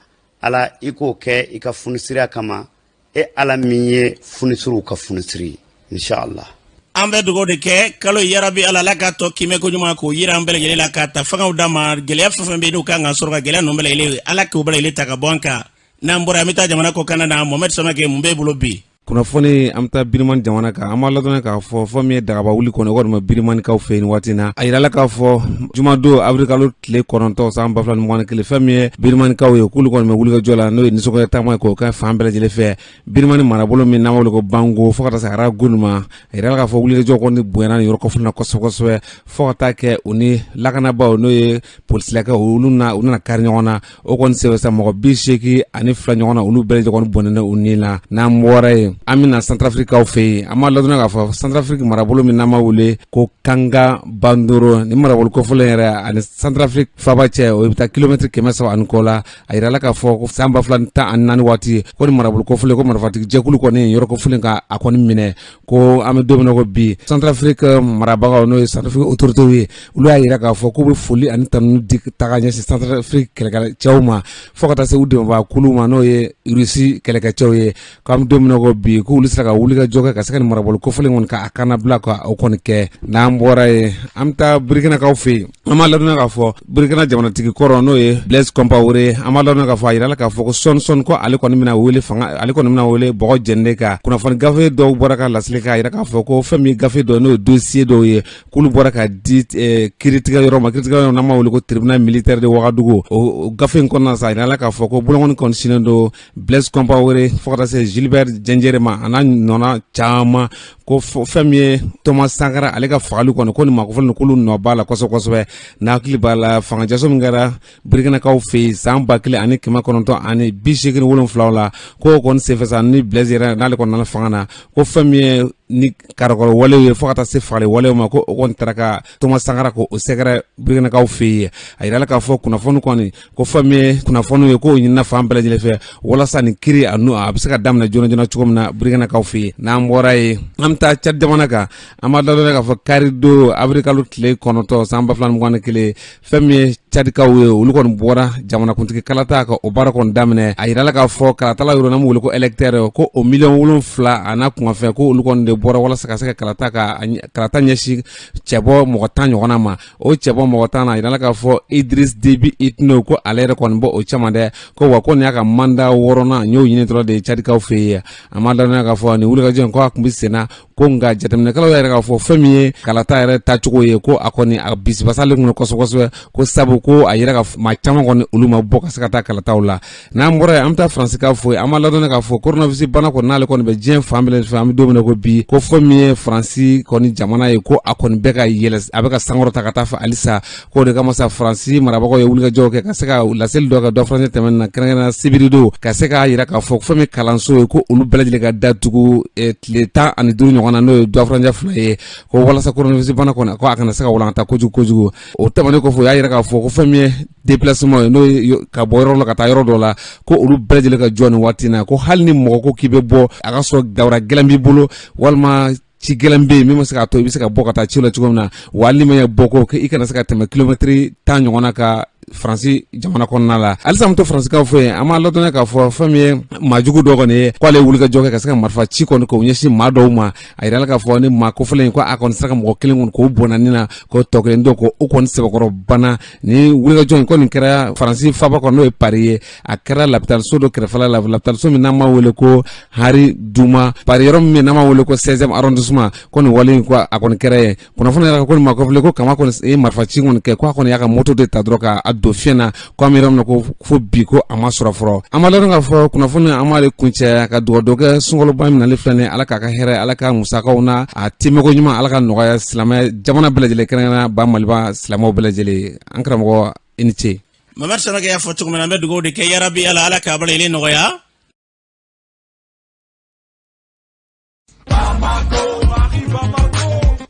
Ala, i k'o kɛ i ka funisiriya kama, e Ala min ye funisiriw ka funisiri ye, inshallah. An bɛ dugawu de kɛ kalo, yarabi Ala, Ala k'a tɔ kimɛ ko ɲuman k'o yira an bɛɛ lajɛlen la, k'a ta fangaw d'a ma. Gɛlɛya fɛn fɛn bɛ yen n'u kan ka sɔrɔ ka gɛlɛya ninnu bɛɛ lajɛlen, Ala k'o bɛɛ lajɛlen ta ka bɔ an kan. N'an bɔra, an bɛ taa jamana kɔkan na. Mohamɛd Samakɛ, mun b'e bolo bi? Kunnafoni, an bɛ taa Birimani jamana kan. An b'a ladɔnniya k'a fɔ fɛn min ye dagaba wuli kɔnɔ walima Birimanikaw fɛ yen waati na, a yirala k'a fɔ jumadon awirilikalo tile 9 san 2021, fɛn min ye Birimanikaw ye, k'olu kɔni bɛ wulikajɔ la, n'o ye nisɔngɔya taama ye, k'o kɛ fan bɛɛ lajɛlen fɛ Birimani marabolo min n'an b'a wele ko Bango, fo ka taa se Aragon ma. A yirala k'a fɔ wulikajɔ kɔni bonyana nin yɔrɔ kofɔlen na kosɛbɛ kosɛbɛ, fo ka taa kɛ u ni lakanabaaw, n'o ye polisilakaw, olu na u nana kari ɲɔgɔn na. O kɔni senfɛ sa, mɔgɔ 82 ɲɔgɔn na, olu bɛɛ lajɛlen kɔni bɔnɛna u ni la. N'an bɔra yen, an bɛna Santarafirikaw fɛ yen. An b'a ladɔnniya k'a fɔ Santarafiriki marabolo min n'an b'a wele ko Kanga Bandoro, ni marabolo kofɔlen yɛrɛ ani Santarafiriki faaba cɛ, o bɛ taa kilomɛtiri 300 ani kɔ la. A yirala k'a fɔ ko san 2014 waati ko ni marabolo kofɔlen, ko marifatigi jɛkulu kɔni yɔrɔ kofɔlen ka a kɔni minɛ, ko an bɛ don min na ko bi, Centrafrique marabagaw, n'o ye Centrafrique autorités ye, olu y'a yira k'a fɔ k'u bɛ foli ani tanuni di taga ɲɛsin Centrafrique kɛlɛkɛcɛw ma, fo ka taa se u dɛmɛbaa kulu ma, n'o ye Russie kɛlɛkɛcɛw ye, k'an bɛ don min na ko bi, k'olu sera ka wulikajɔ kɛ ka se ka nin marabolo kofɔlen kɔni ka a kannabila ka o kɔni kɛ. N'an bɔra yen, an bɛ taa Burkinakaw fɛ yen. An b'a ladɔnniya k'a fɔ Burkina jamanatigi kɔrɔ, n'o ye Blaise Compaoré, an b'a ladɔnniya k'a fɔ a yirala k'a fɔ ko sɔɔni sɔɔni ko ale kɔni bɛna wele fanga, ale kɔni bɛna wele bɔgɔ jɛniden kan. Kunnafoni gafe dɔw bɔra ka laseli k'a yira k'a fɔ ko fɛn min gafe dɔ, n'o ye dossier dɔw ye, k'olu bɔra ka di kiiritigɛ yɔrɔ ma, kiiritigɛ yɔrɔ n'an b'a wele ko tribunal militaire de Ouagadougou. O gafe in kɔnɔna sa, a yirala k'a fɔ ko bolonkɔni kɔni sinnen don Blaise Compaoré fo ka taa se Gilbert Diendéré ma, a n'a ɲɔgɔnna caman, ko fɛn min ye Thomas Sankara ale ka fagali kɔni, ko nin maa kofɔlen k'olu nɔ b'a la kosɛbɛ kosɛbɛ. N'a hakili b'a la, fangajaso min kɛra Burkinakaw fɛ yen san 1987 la, k'o kɔni senfɛ sa, ni Blaise yɛrɛ n'ale kɔni nana fanga na, ko fɛn min ye ni karakɔrɔ walew ye fo ka taa se fagali walew ma, ko o kɔni taara ka Thomas Sankara ko o sɛgɛrɛ Burkinakaw fɛ yen. A yirala k'a fɔ kunnafoni kɔni, ko fɛn min ye kunnafoni ye, k'o ɲinina fan bɛɛ lajɛlen fɛ walasa nin kiri a n'u a bɛ se ka daminɛ joona joona cogo min na Burkinakaw fɛ yen. N'an bɔra yen, an bɛ taa Tchad jamana kan. An b'a ladɔnniya k'a fɔ kari don awirilikalo tile 9 san 2021, fɛn min ye Tchadikaw ye, olu kɔni bɔra jamanakuntigi kalata ka o baara kɔni daminɛ. A yirala k'a fɔ kalatala yɔrɔ n'an b'o wele ko électeur, ko o 7 miliyɔn a n'a kunkanfɛn, ko olu kɔni de bɔra walasa ka se ka kalata ka kalata ɲɛsin cɛbɔ mɔgɔ 10 ɲɔgɔnna ma. O cɛbɔ mɔgɔ 10 na, a yirala k'a fɔ Idriss Déby Itno, ko ale yɛrɛ kɔni bɔ o cɛma dɛ, ko wa ko nin y'a ka mandat wɔɔrɔnan n y'o ɲini dɔrɔn de ye Tchadikaw fɛ yen. A ma ladɔnniya k'a fɔ nin wulikajɔ in, ko a tun bɛ sen na, ko nka jateminɛkɛlaw yɛrɛ k'a fɔ fɛn min ye kalata yɛrɛ taacogo ye, ko a kɔni a bisibasalen kun kosɛbɛ kosɛbɛ, ko sabu ko a yɛrɛ ka maa caman kɔni olu ma bɔ ka se ka taa kalataw la. N'an bɔra yen, an bɛ taa Faransi fo yen. An b'a ladɔnniya k'a fɔ coronavirus bana kɔni n'ale kɔni bɛ diɲɛ fan bɛɛ fɛ, an bɛ don min na ko bi, ko fɛn min ye Faransi kɔni jamana ye, ko a kɔni bɛ ka yɛlɛ, a bɛ ka sankɔrɔta ka taa fɛ halisa. K'o de kama sa, Faransi marabagaw ye wulikajɔw kɛ ka se ka laseli dɔ kɛ dɔ furancɛ tɛmɛnen na, kɛrɛnkɛrɛnnenya sibiridon, ka se k'a yira k'a fɔ fɛn min kalanso ye, ko olu bɛɛ lajɛlen ka datugu tile 15 ɲɔgɔn na, n'o ye dɔ furancɛ 2 ye, ko walasa coronavirus bana kɔni ko a kana se ka walankata kojugu kojugu. O tɛmɛnen kɔfɛ, u y'a yira k'a fɔ ko fɛn min ye déplacement ye, n'o ye ka bɔ yɔrɔ la ka taa yɔrɔ dɔ la, ko olu bɛɛ lajɛlen ka jɔ nin waati na, ko hali ni mɔgɔ ko k'i bɛ bɔ, a ka sɔrɔ dawura gɛlɛn b'i bolo walima ci gɛlɛn bɛ yen min bɛ se k'a to i bɛ se ka bɔ ka taa ci la cogo min na, wa hali ni ma ɲɛ bɔ ko i kana se ka tɛmɛ kilomɛtiri 10 ɲɔgɔn na ka Faransi jamana kɔnɔna la. Halisa an bɛ to Faransikaw fɛ yen, an b'a ladɔnniya k'a fɔ fɛn min ye maajugu dɔ kɔni ye, k'ale ye wulikajɔ kɛ ka se ka marifa ci kɔni k'o ɲɛsin maa dɔw ma. A yirala k'a fɔ ni maa kofɔlen in ko a kɔni sera ka mɔgɔ kelen kɔni k'o bɔnɛ ni na, k'o tɔ kelen dɔ ko o kɔni sɛbɛkɔrɔ bana. Ni wulikajɔ in kɔni kɛra Faransi faaba kɔnɔ, n'o ye Paris ye, a kɛra lapitaliso dɔ kɛrɛfɛla la, lapitaliso min n'an b'a wele ko Henri Dunant, Paris yɔrɔ min n'an b'a wele ko 16e arrondissement. Ko nin wale in ko a kɔni kɛra yen. Kunnafoni yɛrɛ ko nin maa kofɔlen ko kama kɔni ye marifa ci kɔni kɛ, ko a kɔni y'a ka moto de ta dɔrɔn k'a don fiɲɛ na, ko an bɛ yɔrɔ min na ko fo bi ko a ma sɔrɔ fɔlɔ. An b'a ladɔn k'a fɔ kunnafoni an b'ale kuncɛ ka dugawu dɔ kɛ sunkaloba min nalen filɛ nin ye, Ala k'a ka hɛrɛ, Ala ka musakaw n'a a tɛmɛko ɲuman, Ala ka nɔgɔya silamɛ jamana bɛɛ lajɛlen, kɛrɛnkɛrɛnnenya ba Maliba silamɛw bɛɛ lajɛlen. An karamɔgɔ, i ni ce. Mamadu Samake y'a fɔ cogo min na, an bɛ dugawu de kɛ, yarabi Ala, Ala k'a bɛɛ lajɛlen nɔgɔya.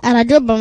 Arajo Bama.